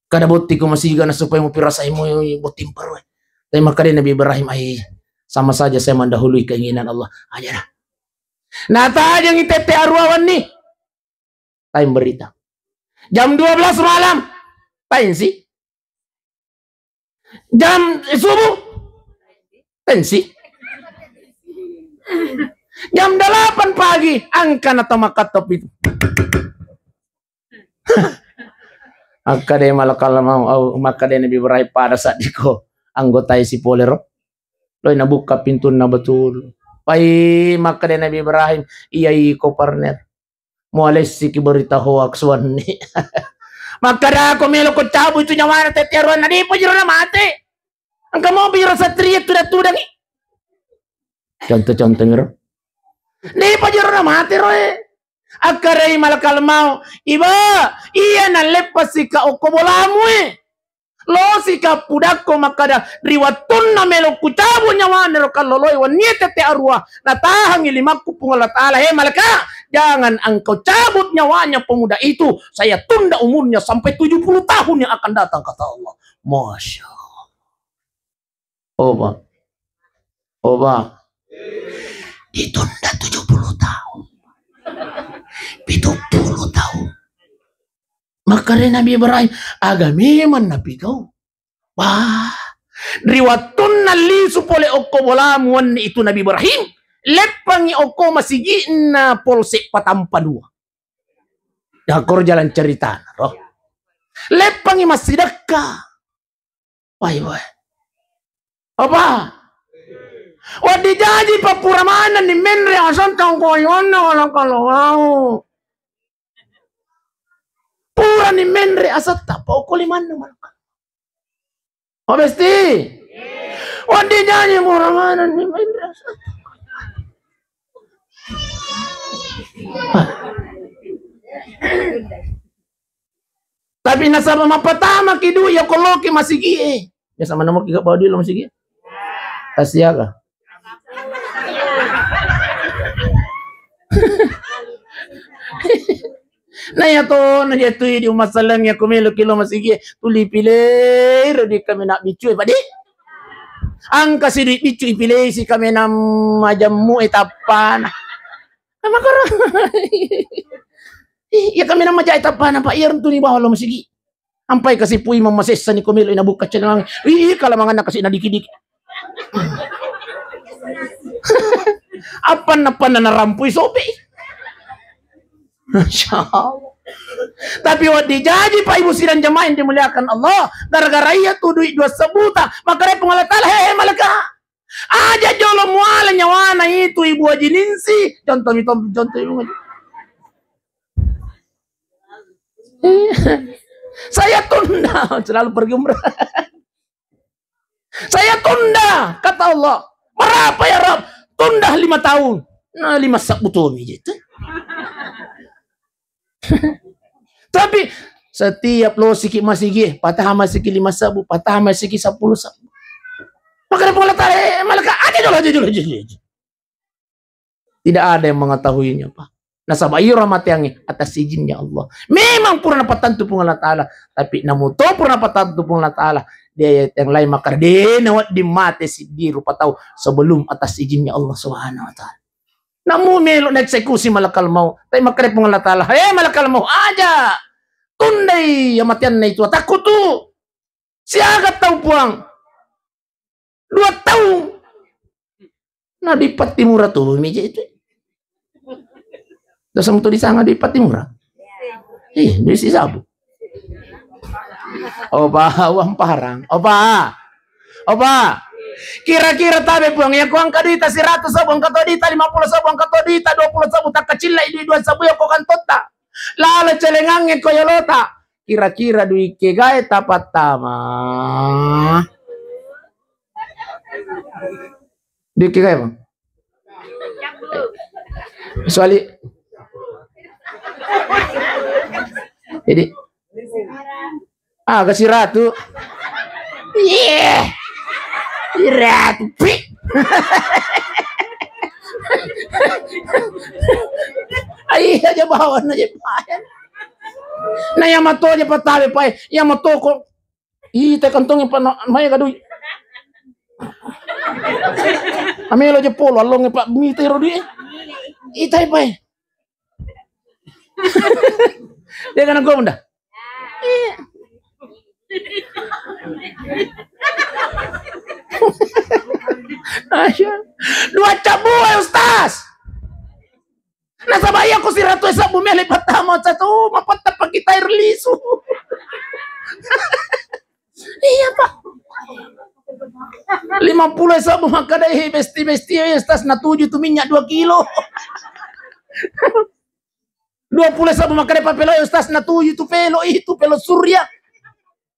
Kada botting ko masiga na supaya mupirasai mu botting parwe. Tapi makkeda Nabi Ibrahim, ai sama saja saya mendahului keinginan Allah. Aja dah. Natajengi tette aruwa wenni. Time berita. Jam dua belas malam, pensi. Jam subuh, pensi. Jam delapan pagi, angka na to makatop itu. Makkeda malakal mau, au, makkeda Nabi Ibrahim pada saat diko anggotai si polero. Loi nabukka pintunna betul. Pai makkeda Nabi Ibrahim, iya iko partner. Mualessiki berita hoax wenni. Makkeda ko melo ko cabu itu nyawana tette aruwanna, de'pa jero na mate. Engka mopi ro satria tudang-tudangi. Contoh-contoh ro. De'pa jero na mate roe. Akkarai malakal mau, iba, iya naleppasi ka okko bolamu e. Losi ka pudakko makkada, ri wettunna melo kucabu nyawana ro kalloloe wennie tette aruwa, natahangi limakku Puang Allah Ta'ala, he malaka, jangan engkau cabut nyawanya pemuda itu, saya tunda umurnya sampai tujuh puluh tahun yang akan datang, kata Allah. Masya Allah. Oba. Oba. Ditunda tujuh puluh tahun. Pitu puluh tahun. Makkeda Nabi Ibrahim, aga memang napigau. Wah, ri wettunna lisu pole okko bolamu wenni itu Nabi Ibrahim, leppangi okko masigi'na Polsek Patampa Dua. Dakor jalan ceritana, roh. Leppangi massidekka. Wai, wai. Apa? Wedding jaji pa pura manenni menre asetta ko iwanna wala kalau mau. Purani menre asetta pa okko limanna malaka. Oh, besti? Wedding jaji pura manenni menre asetta. Tapi nasaba mappatamaki dui yako loki masigi'e. Biasa mana moki gak bawa dui lo masigi? Tasiaga. Na iya to, na iya tu di umassaleng ya kumelo kilo masigi, tuli pilei ro di kami nak bicu e, padi. Angka si dui bicu ipilei si kami nam majammu e tappana. Makara. Ih, iya kami nama jai tappana, Pak. Iya, rentuni bawa lo masigi. Ampai kasi pui mamasessa ni komelo ina buka cenang. Ih, kalamangan na kasi na diki-diki. Apa na, apa na narampui sopi. Masya Allah. Tapi wedding jaji, Pak Ibu sidang jamaah yang dimuliakan Allah, gara-gara iya tu dui dua sebuta, maka dia Puang Allah Ta'ala, hehe malaka. Aja jolo muala nyawana itu Ibu Haji Ningsih. Contoh mi, contoh mi. Saya tunda, selalu pergi umrah. Saya tunda, kata Allah. Berapa ya Rabb? Tunda lima tahun. Nah, lima sebbu tomi je tu. Tapi setiap lo siki masigi, patah masigi lima sebbu, patah masigi sepuluh sebbu. Makanya Puang Allah Ta'ala, eh, malaikat, aja dulu, aja dulu, aja dulu, aja dulu. Tidak ada yang mengetahuinya, Pak. Nasaba iyaro amateangnge atas izinnya Allah. Memang pura napattentu Puang Allah Ta'ala, tapi namuto pura napattentu Puang Allah Ta'ala, di ayat yang lain makkeda de' nawedding mate siddi rupa tau sebelum atas izinnya Allah Subhanahu wa Ta'ala. Namu melo naeksekusi malakal maut, tapi makkeda Puang Allah Ta'ala, "He malakal maut, aja! Tundai amateanna itu atakku tu. Siaga tau Puang? Dua taung." Nah, di Pattimura tu meja itu. Dosa mutu disanga di Pattimura. Ih, di si sabu. Opa, uang parang. Opa. Opa. Kira-kira tabe Puang, ya ku engka duita seratus sabu, engka to duita lima puluh sabu, engka to duita dua puluh sabu, takkacillai dui dua sabu ya ko kantotta. Lalo celengangnge ko yolota. Kira-kira dui kegae tapattama? Dui kegae, Bang? Soali. Jadi, ah, kasi ratu. Iya. Ratu, pi. Ai aja bawa na je pae. Na iya mato je patabe pae, iya mato ko. Ih, te kantong pa na, maega dui. Amelo je polo, allong pa mita ro dui. Ita pae. Dia kana gua munda. Iya. Dua cabua, Ustaz. Nasaba iya ko siratu sabbu mele patama satu, mapatta pakita air lisu. Iya, Pak. Lima puluh sabbu makkeda, "Eh, besti-besti, eh, Ustaz, natuju tu minyak dua kilo." Dua puluh sabbu makkeda, "Papelo, eh, Ustaz, natuju tu pelo itu, pelo surya."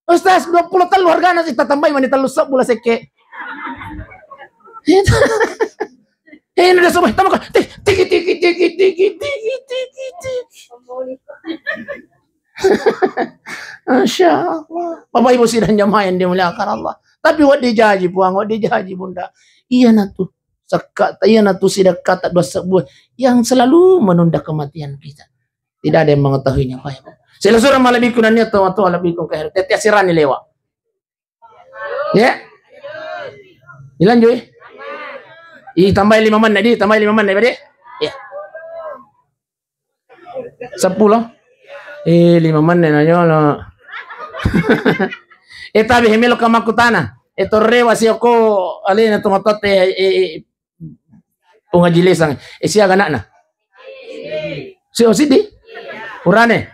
Ustaz, dua puluh tellu hargana sih, tatambai mani tellu sabbu la sekke. Eh, ini udah semua, tambah, tik, tik, tik. Masya Allah. Bapak Ibu sidang jamaah yang dimuliakan Allah. Tapi wedding jaji Puang, wedding jaji Bunda. Iya natu. Sekka, iya natu sidekkata dua sabbu yang selalu menunda kematian kita. Tidak ada yang mengetahuinya, Pak Ibu. Sila surah malebbiku nania tau-tau lebbiku ke tete asirani lewa. Ya. Dilanjut. Ih, tambahi lima menit, di, tambahi lima menit, Pak, di. Ya. Seppulo. Eh, lima menit na jolo. Eh, tapi hemelo kamaku tanah. Eh, torrewa sioko alena tomatotte, eh, eh, Pungaji Lesang, eh, siaga anakna? Si, oh, siddi? Urane?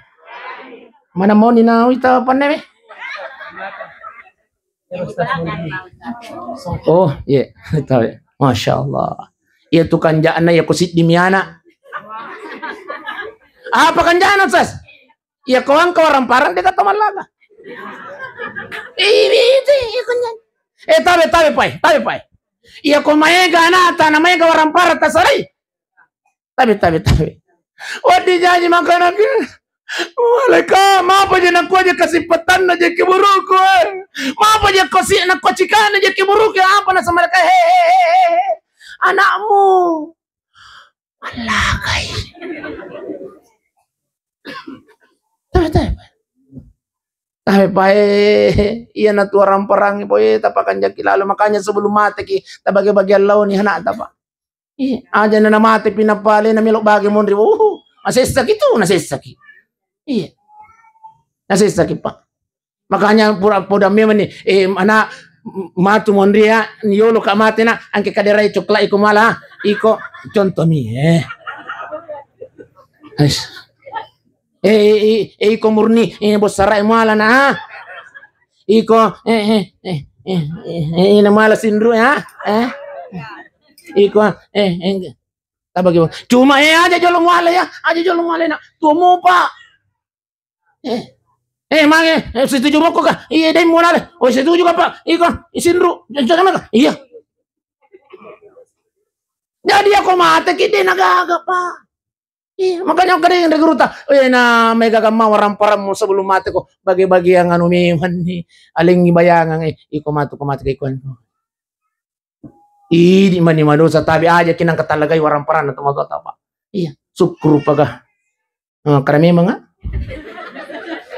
Mana moni na wita panne me? Oh, iya. Tahu ya. Masya Allah. Iya tukang jana ya ko siddi mi anak. Apa kan jana, Sas? Iya ko engka waramparang de' gaga to mallaga. Iwi itu iya ko nyana. Eh, tabe, tabe, Pak, tabe, Pak. Iya ko maega anata, na maega waramparang tasalai. Tabe, tabe, tabe. Wedding jaji makkeda ke. Wale ka, mapa je nakua je kasippatanna je kiburuku, eh. Mapa je kosi nakua cikana je kiburuku, eh. Apa nasambaraka, he, he, he, he, he. Anakmu. Mallagai. Tabe, tabe. Tabe pae, iya natu waramparang, boy, tapakanjaki lalo. Makanya sebelum mateki, tabage-bage laoni anakta, Pak. Iya, aja na mate pinapale na melo bage monri. Uh, nasessaki tu, nasessaki. Iya. Nasessaki, Pak. Makanya pura poda memang ni, eh, anak, m-, matu monri ya, yolo ka mate na, angke kaderai coklat iko mala, iko contoh mi, eh. Ais. Eh, eh, eh, eh, iko murni, eh, bosara mala na. Iko, eh, eh, eh, eh, eh, eh, na mala sinru ya, eh. Iko, eh, eh, tabagi. Cuma, eh, aja jolo muale ya, aja jolo muale na. Tuo mopa. Eh. Eh, mange, eh, setuju moko ka? Iya, dai muale. Oh, setuju ka, Pak? Iko, isinru. Jangan ka? Iya. Jadi aku mate ki de' na gaga, Pak. Iya, makanya aku kadang dari guru ta, "Eh, na mega gamma waramparang mu sebelum mate ko bagi-bagi yang anu memanni alengi bayangan, eh, iko matu ko mate ko iko." Idi mani madosa tabe aja kinang katallagai warang paranna tomatoatta, Pak. Iya, syukur paga. Eh, kada memang, ah.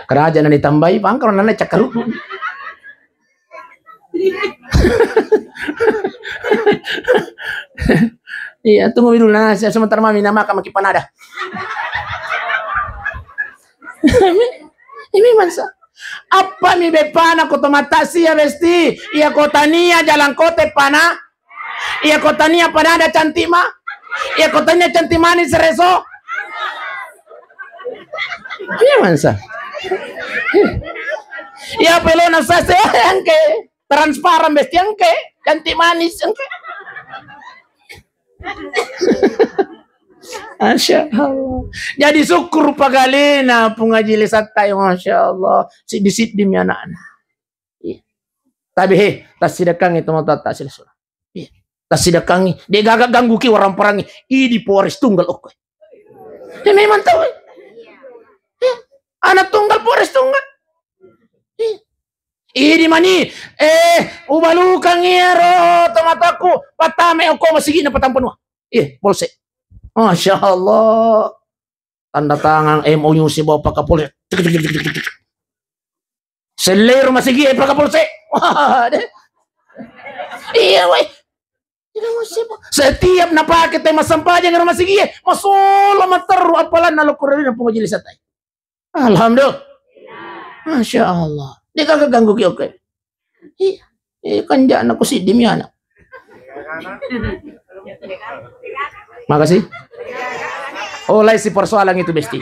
Kada aja na ditambai, pangkaro nana cakkaruddu. Iya, tunggu dulu, nah, se-, sementara mami nama maki panada. Ini, ini masa. Apa mi bepana ko tomatoatta sia, Besti? Iya ko tania jalan kote pana. Iya ko tania panada cantik ma. Iya ko tania cantik manis reso. Iya mansa. Iya pelo na sase angke. Transparan, Besti, angke. Cantik manis angke. Masya Allah. Jadi syukur pagalena Puang Haji Lisatta, ya, Masya Allah. Siddi-siddi mi anakna. Iya. Tapi he, tassidekkangi tomatoatta silessureng. Iya. Tassidekkangi, de gaga ganggu ki warang parangi. Idi Polres tunggal okko. Ya memang tahu. Ya. Anak tunggal Polres tunggal. Iya. Idi mani, eh, ubalukangi ero tomatoakku, patame okko masigina patampanua. Iya, polsek. Masya Allah. Tanda tangan M O U sibawa Pak Kapolsek. Sellei rumah sigi, eh, Pak Kapolsek. Wah, deh. Iya, weh. Setiap napake te massempajang rumah sigi, eh, masolo materru apalanna lo kurerina Puang Majelis Atai. Alhamdulillah. Masya Allah. Dia kagak ganggu ki, oke. Iya. Eh, kan jana ku siddi mi anak. Makasih. Oh, lai si persoalan itu, Besti.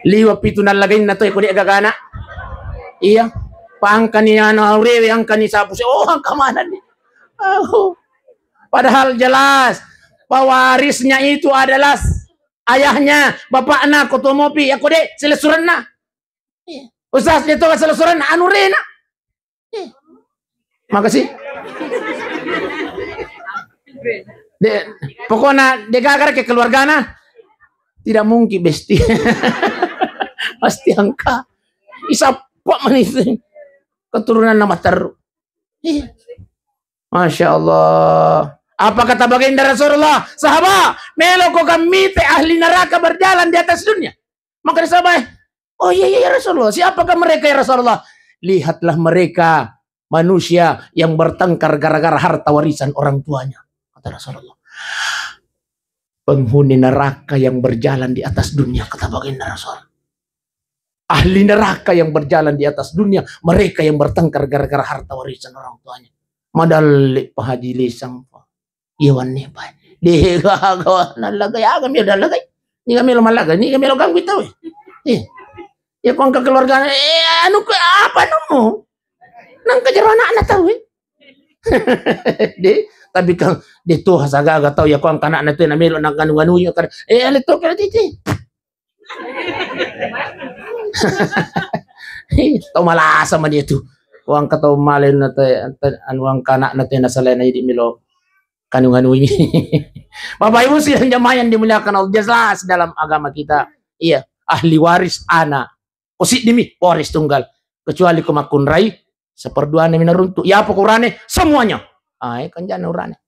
Liwa pitu nallagainna to, ko de gagana. Iya. Pangkani ana urewe, angkani sapu se. Oh, angka mana ni? Oh. Padahal jelas pewarisnya itu adalah ayahnya, bapakna, ko tomopi, ya ko de silessurenna. Iya. Ustaz, itu kan silessurenna, anu rena. Iya. Makasih. De, pokoknya de gaga ke keluargana. Tidak mungkin, Besti. Pasti angka. Isappa manis. Keturunan nama teru. Iya. Masya Allah. Apa kata baginda Rasulullah? Sahabat, melo ko kammite ahli neraka berjalan di atas dunia. Maka sahabat, oh iya, iya, ya Rasulullah, siapakah mereka ya Rasulullah? Lihatlah mereka, manusia yang bertengkar gara-gara harta warisan orang tuanya. Kata Rasulullah. Penghuni neraka yang berjalan di atas dunia, kata baginda Rasul. Ahli neraka yang berjalan di atas dunia, mereka yang bertengkar gara-gara harta warisan orang tuanya. Madalli Pak Haji Lisang, Pak. Iya, wanni, Pak. De gaga nallagai, aga mi nallagai. Ni kami lo mallagai, ni kami lo ganggu tau. Eh. Ya, ko angka keluarga, eh, anu ke apa nemu? Nang kejero anakna tau, eh. De, tapi kan de tuh sagaga tau ya, ko angka anakna tu na melo nang anu-anu kan. Eh, ale to kira titi. Tau malasa mani tu. Uang ka tau male na te, te, anu, uang ka anak na te na salai na idi melo kanu-kanu ini. Bapak Ibu sidang jamaah yang dimuliakan Allah, jelas dalam agama kita, iya, ahli waris anak. Ko siddi mi waris tunggal. Kecuali ko makkunrai, seperduana mi naruntu. Ya apa kurane? Semuanya. Ah, eh, kan jana urane.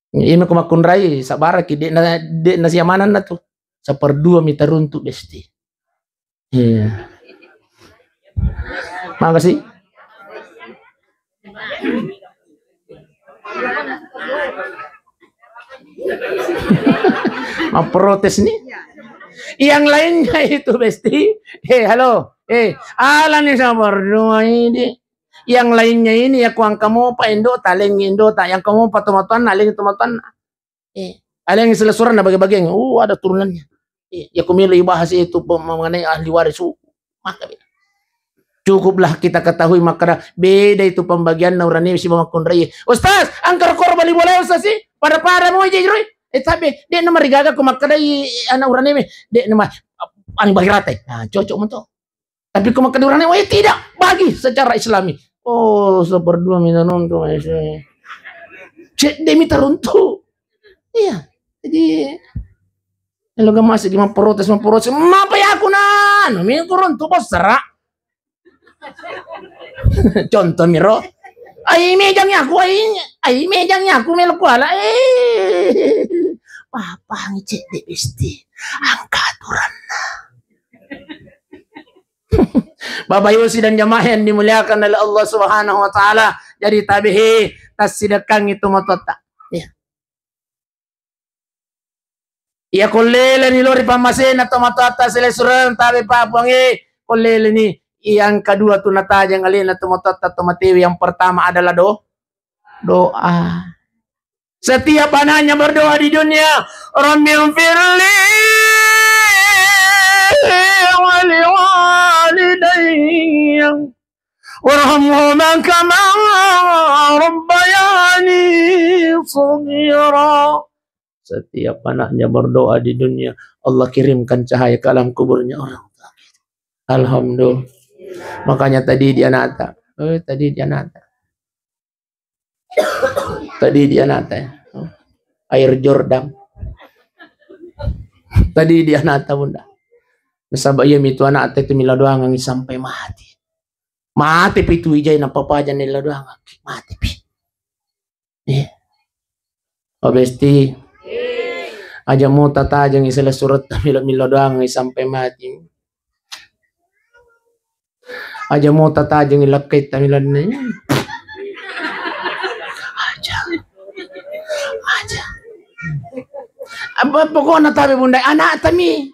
Iya, ko makkunrai, sabaraki, de na, de na siamananna tu. Seperdua mi taruntu, Besti. Iya. Makasih. Mau protes nih. Yang lainnya itu, Besti. Eh, halo. Eh, ala nih, seperdua ini. Yang lainnya ini ya, ko angka mopa indo, talengi indo, ta yang ko mopa tomatoanna, alengi tomatoanna. Eh, alengi silessurenna bage-bageng. Oh, ada turunannya. Eh, ya ko melo ibahas itu pe-, mengenai ahli waris. Uh, maka beda. Cukuplah kita ketahui makkada beda itu pembagianna urane sibawa makkunrai. Ustaz, angkara korban bali bola, Ustaz, sih? Pada-pada mau jadi rui. Eh, tapi de na marigaga ko makkadai anak urane, de na ma-, anu bahirate. Nah, cocok mento. Tapi ko makkeda urane, "Wah, tidak, bagi secara Islami." Oh, seperdua mi taruntu, Mas. Cedde mi taruntu. Iya. Jadi, elo ga masih memprotes, memprotes. Mapa ya aku nan? Mi kuruntu, bos, serak. Contoh miro. Ai mejangi aku, ai, ai mejangi aku melo kuala. Eh, papangi cedde besti. Angka aturanna. Bapak Ibu sidang jamaah yang dimuliakan oleh Allah Subhanahu wa Ta'ala, jadi tabehe tassidekkangi tomatoatta. Ya. Iya, kolleleni lo ri pammasena tomatoatta selesureng tabe papuangnge, kolleleni. Yang kedua tu natajeng alena tomatoatta tomatewe, yang pertama adalah do-, doa. Setiap anaknya berdoa di dunia, "Rabbighfirli waliwalidayya warhamhuma kama rabbayani shaghira." Setiap anaknya berdoa di dunia, Allah kirimkan cahaya ke alam kuburnya orang tua. Alhamdulillah. Makanya tadi di anakta, eh, tadi di anakta. Tadi di anakta, ya. Air Jordan. Tadi di anakta, Bunda. Nasaba iya mitu anakta itu mila doangangi sampai mati. Mati pi tu ijai napapaja nila doangangi. Mati pi. Eh. Oh, besti. Aja mo tatajengi sila suretta mila-mila doangangi sampai mati. Aja mo tatajengi lakkaitta mila ne. Aja. Aja. Apa pokokna tabe Bunda, anakta mi.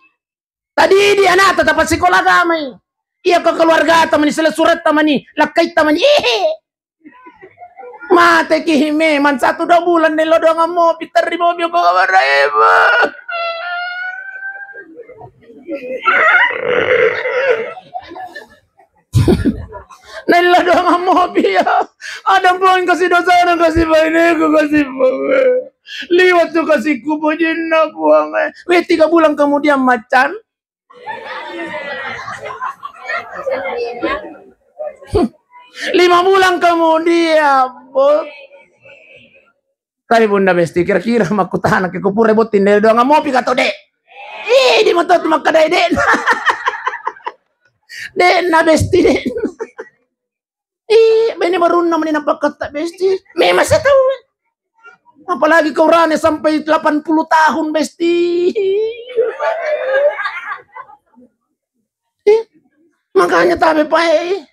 Tadi di anakta tapassikola agamai. Iya ko keluargata mani, sila suretta mani, lakkaitta mani. Ihi. Mate ki memang satu dua bulan nelo doang mo piterri mobil ko kabar ibu. Nella doang mopi ya. Ada puang kasih dosana, kasih baineku, kasih puang. Liwat tu kasihku bojinna puang. Weh, tiga bulan kemudian macan. Lima bulan kemudian, Bos. Tapi Bunda Besti, kira-kira makkutana ke kupura botting nella doang mopi kato de. Ih, di moto tu makkadai de. De na Besti de. Ih, bene barunna meni napakkatta Besti. Memang saya tahu. Apalagi kau rane sampai delapan puluh tahun Besti. Ih, makanya tabe pae.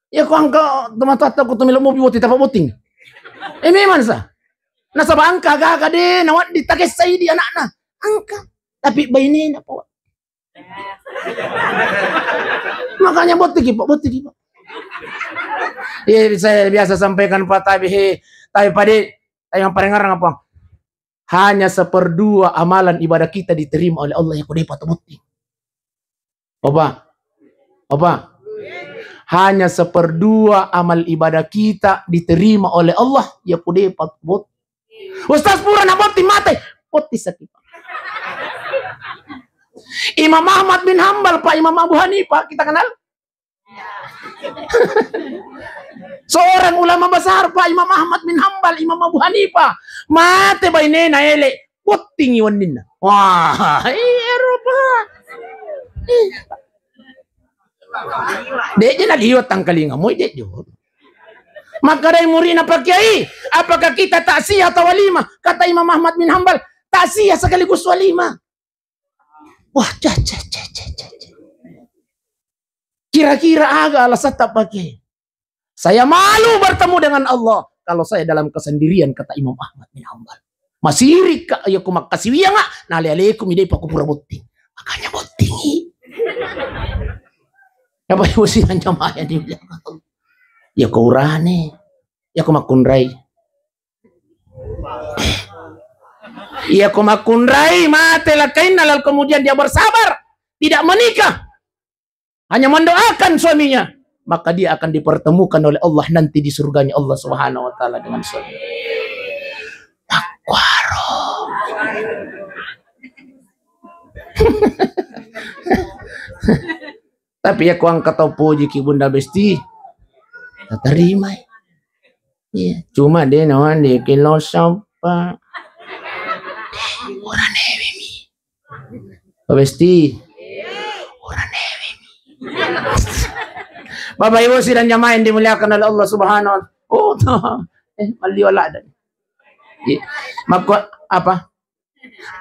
Ya ko angka tomatoatta ko tumelo mopi botting tapa botting. Eh, memang sa. Nasaba angka gaga de nawaddi takessai di anakna. Angka. Tapi bainena po. Makanya botting ki, Pak, botting ki, Pak. Iya, saya biasa sampaikan, Pak, tapi he, tapi pade, tapi yang paling ngarang apa? Hanya seperdua amalan ibadah kita diterima oleh Allah yang kudepa tu botting. Apa? Apa? Hanya seperdua amal ibadah kita diterima oleh Allah, ya kudepa bot. Ustaz pura na botting mate. Botting sakit. Imam Ahmad bin Hambal, Pak, Imam Abu Hanifah, kita kenal? Seorang ulama besar, Pak, Imam Ahmad bin Hambal, Imam Abu Hanifah. Mate bainena ele, bottingi wenninna. Wah, iya, Pak. De'je naliwat tangkalinga moi, de'jo. Makkedai murina, "Pak Kiai, apakah kita taksiyah atau walimah?" Kata Imam Ahmad bin Hambal, "Taksiyah sekaligus walimah." Wah, cah, cah, cah, cah, cah, cah. Kira-kira aga alasatta, Pak Kiai? Saya malu bertemu dengan Allah kalau saya dalam kesendirian, kata Imam Ahmad bin Hambal. Masirikka iya ko makkasiwianga, nale-aleku mi depa ko pura botting. Makanya bottingi. Apa ibu sih jamaah yang dimuliakan Allah? Ya ko urane, ya ko makkunrai. Iya ko makkunrai mate lakkainna, lalu kemudian dia bersabar, tidak menikah, hanya mendoakan suaminya, maka dia akan dipertemukan oleh Allah nanti di surganya Allah Subhanahu wa Ta'ala dengan suami. Makkuaro. Tapi ya ko angka tau pojiki Bunda Besti, tatarimai. Iya, cuma de nawandiki lo soppa. Uranewe mi. Pak Besti. Uranewe mi. Bapak Ibu sidang jamaah yang dimuliakan oleh Allah Subhanahu wa Ta'ala. Oh, eh, malliwa ladde. Iya. Makko apa?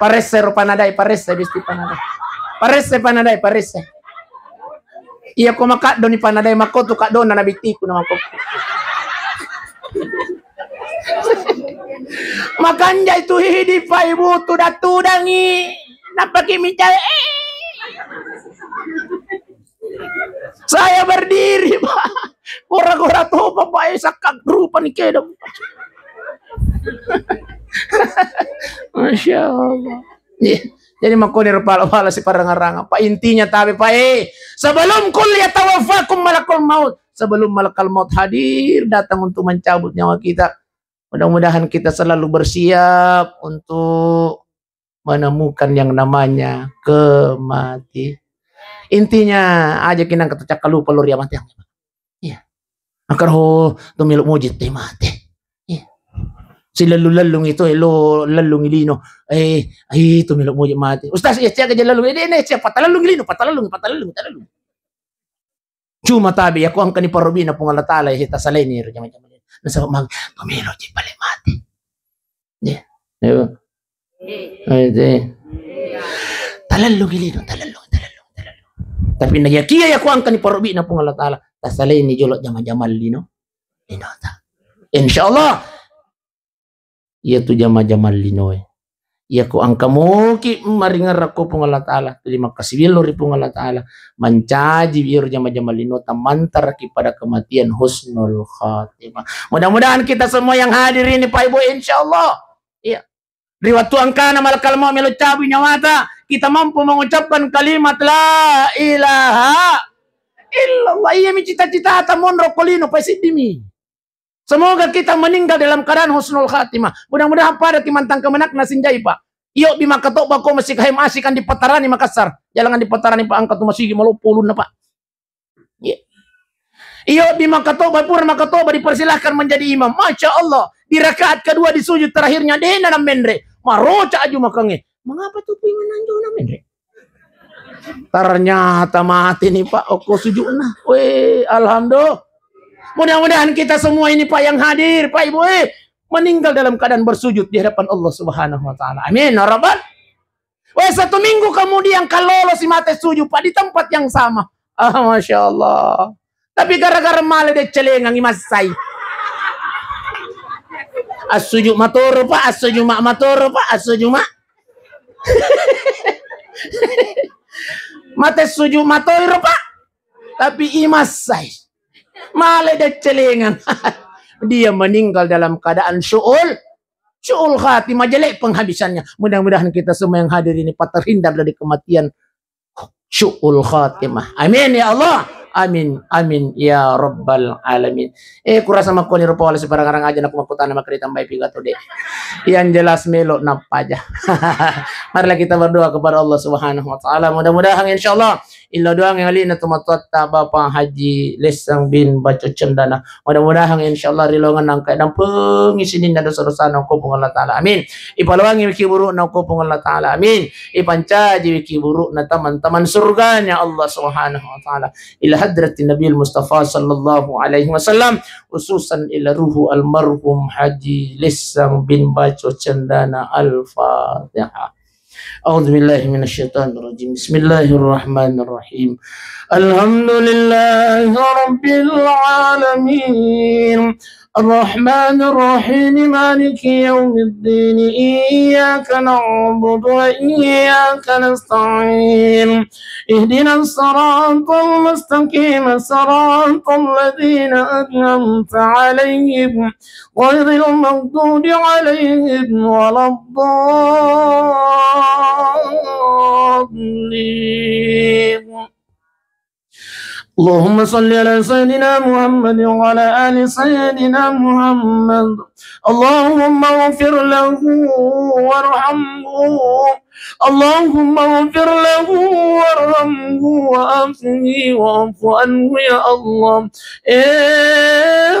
Paresse ro panadai, paresse bisti panadai. Paresse panadai, paresse. Iya ko makaddo ni panadai, makko tu kaddona na bittiku na makko. Makanjai tu hidi pa ibu tu datudangi. Napaki micai. Saya berdiri, Pak. Gora-gora topa, Pak, eh, sakka rupa ni kedong. Masya Allah. Iya. Jadi makoni ro pala-pala si parang-arang. Pak, intinya tabe, Pak, eh, sebelum kul yatawaffakum malakul maut, sebelum malakal maut hadir datang untuk mencabut nyawa kita, mudah-mudahan kita selalu bersiap untuk menemukan yang namanya kematian. Intinya, aja kinang kata cakkalupa lo ria mati. Iya. Akar ho tu melo muji te mati. Iya. Si lellung-lellung itu, eh, lo lellung lino. Eh, ai tu melo muji mati. Ustaz, iya, siaga je lellung. Eh, dia ne, siapa? Talellung lino, patalellung, patalellung, talellung. Cuma tabe, ya, ko engkani parobina Puang Allah Ta'ala, ya, tasaleni ro jama-jama. Nasaba mang, to melo je pale mati. Ya. Ya. Ayo, te. Talellung lino, talellung, talellung, talellung. Tapi na yakia, ya, ko engkani parobina Puang Allah Ta'ala, tasaleni jolo jama-jama lino. Lino ta. Insya Allah. Iya tu jama-jama linoe. Iya ko engka moki maringerra ko Puang Allah Ta'ala, terima kasih billo ri Puang Allah Ta'ala, mancaji iyaro jama-jama lino, tamantaraki pada kematian husnul khatimah. Mudah-mudahan kita semua yang hadir ini, Pak Ibu, insya Allah, iya, ri wattu engkana malakal maut melo cabui nyawata, kita mampu mengucapkan kalimat la ilaha illallah. Iya mi cita-citata monro ko lino, Pak, siddimi. Semoga kita meninggal dalam keadaan husnul khatimah. Mudah-mudahan pada timantang kemenakna sinjai, Pak. Iyo bi makkatobba ko masih kahim asik andi patarani Makassar. Jalangan dipatarani, Pak, angka tu masigi maloppo ulunna, Pak. Iya. Iyo bi makkatobba, pura makkatobba dipersilahkan menjadi imam. Masya Allah. Di rakaat kedua di sujud terakhirnya dena na menre. Maroca aju makange. Mengapa tu pingan nanjo na menre? Ternyata mati nih, Pak, okko sujudna. Weh, alhamdulillah. Mudah-mudahan kita semua ini, Pak, yang hadir, Pak Ibu, eh, meninggal dalam keadaan bersujud di hadapan Allah Subhanahu wa Ta'ala. Amin, ya Rabbal. Weh, satu minggu kemudian, kalau si mate sujud, Pak, di tempat yang sama. Ah, Masya Allah. Tapi gara-gara male deccelengang, imassai. Assuju matoro, Pak, assuju ma-, matoro, Pak, assuju ma-, mate suju matoiro, Pak. Tapi imassai. Male deccelengang. Dia meninggal dalam keadaan syu'ul, syu'ul khatimah, jelek penghabisannya. Mudah-mudahan kita semua yang hadir ini, Pak, terhindar dari kematian syu'ul khatimah. Amin ya Allah. Amin, amin ya rabbal alamin. Eh, kurasa makkoni rupa wala siparang-arang aja, naku makkutana makkeda tambai piga to, Dek. Yang jelas melo nappa aja. Marilah kita berdoa kepada Allah Subhanahu wa Ta'ala. Mudah-mudahan, insya Allah, illa doang yang alina tu matuatta Bapak Haji Lessang bin Baco Cendana. Mudah-mudahan, insya Allah, ri laongan nangka dampengi sininna dosa-dosana ko Puang Allah Ta'ala. Amin. Ipaloangi wiki burukna ko Puang Allah Ta'ala. Amin. Ipancaji wiki burukna taman-taman surganya Allah Subhanahu wa Ta'ala. Ila hadratin Nabil Mustafa sallallahu alaihi wasallam, khususan ila ruhu almarhum Haji Lessang bin Baco Cendana. Al-Fatihah. أعوذ بالله من الشيطان الرجيم. بسم الله الرحمن الرحيم. الحمد لله رب العالمين. الرحمن الرحيم. مالك يوم الدين. إياك نعبد وإياك نستعين. اهدنا الصراط المستقيم. صراط الذين أنعمت عليهم غير المغضوب عليهم ولا الضالين. اللهم صل على سيدنا محمد وعلى آل سيدنا محمد. اللهم اغفر له وارحمه. اللهم اغفر له وارحمه وعافه واعف عنه يا الله. Eh,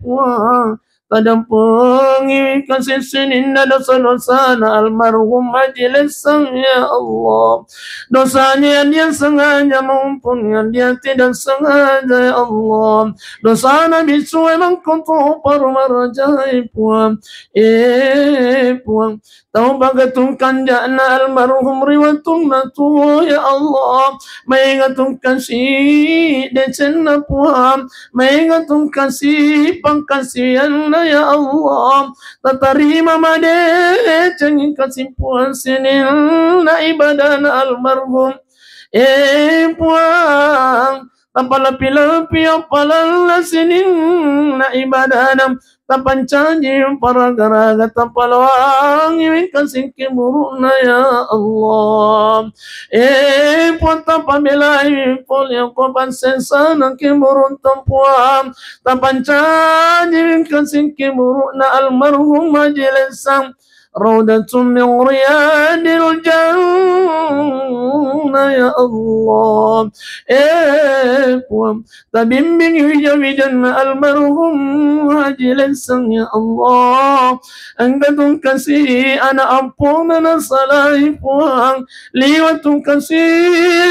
Puang. Tadampengi kasing sininna dosa-dosana almarhum Haji Lessang, ya Allah. Dosanya yang dia sengaja maupun yang dia tidak sengaja, ya Allah. Dosana bisue mangkoto parumarajai, Puang. Eh, Puang. Tau pagatungkan ja'na almarhum ri wettunna tuo, ya Allah. Maega tungkasi decenna, Puang. Maega tungkasi pangkasianna, ya Allah. Tatarima madecengi kasing Puang sininna ibadana almarhum. Eh, Puang, tapalepi-lepi appalanna sininna ibadana, tapancaji paraga-raga, tapaloangi wengkasing keburu'na, ya Allah. Eh, Puang, tapabelai pole ko pansesana keburu'na, Puang, tapancaji wengkasing keburu'na almarhum Haji Lessang. Raudatun min riyadil jannah, ya Allah. Eh, Puang, tabimbing wija-wijanna almarhum Haji Lessang, ya Allah. Engka tungkasi ana ampona nasalai, Puang. Liwa tungkasi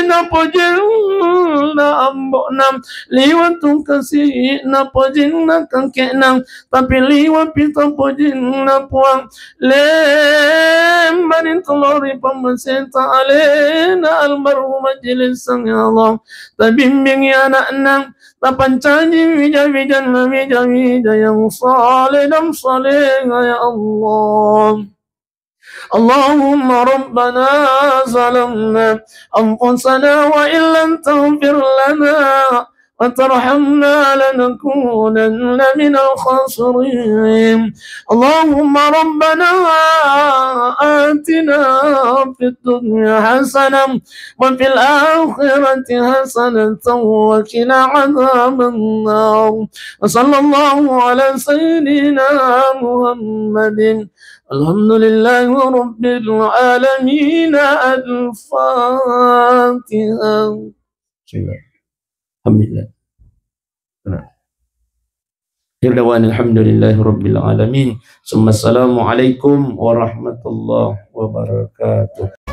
napojinna ambo'na. Liwa tungkasi napojinna kangke'na. Tapi liwa pi tapojinna, Puang. Lemmani tolori pammaseta alena almarhum Haji Lessang, ya Allah. Tabimbingi anakna, tapancaji wija-wijanna wija-wija yang saleh dan saleha, ya Allah. اللهم ربنا ظلمنا أنفسنا وإن لم تغفر لنا وترحمنا لنكونن من الخاسرين. اللهم ربنا آتنا في الدنيا حسنة وفي الآخرة حسنة وقنا عذاب النار. وصلى الله على سيدنا محمد. الحمد لله رب العالمين. الفاتحة. Bismillah. Alhamdulillah. Nah. Akhir da'wana alhamdulillahi rabbil alamin. Summa assalamualaikum warahmatullahi wabarakatuh.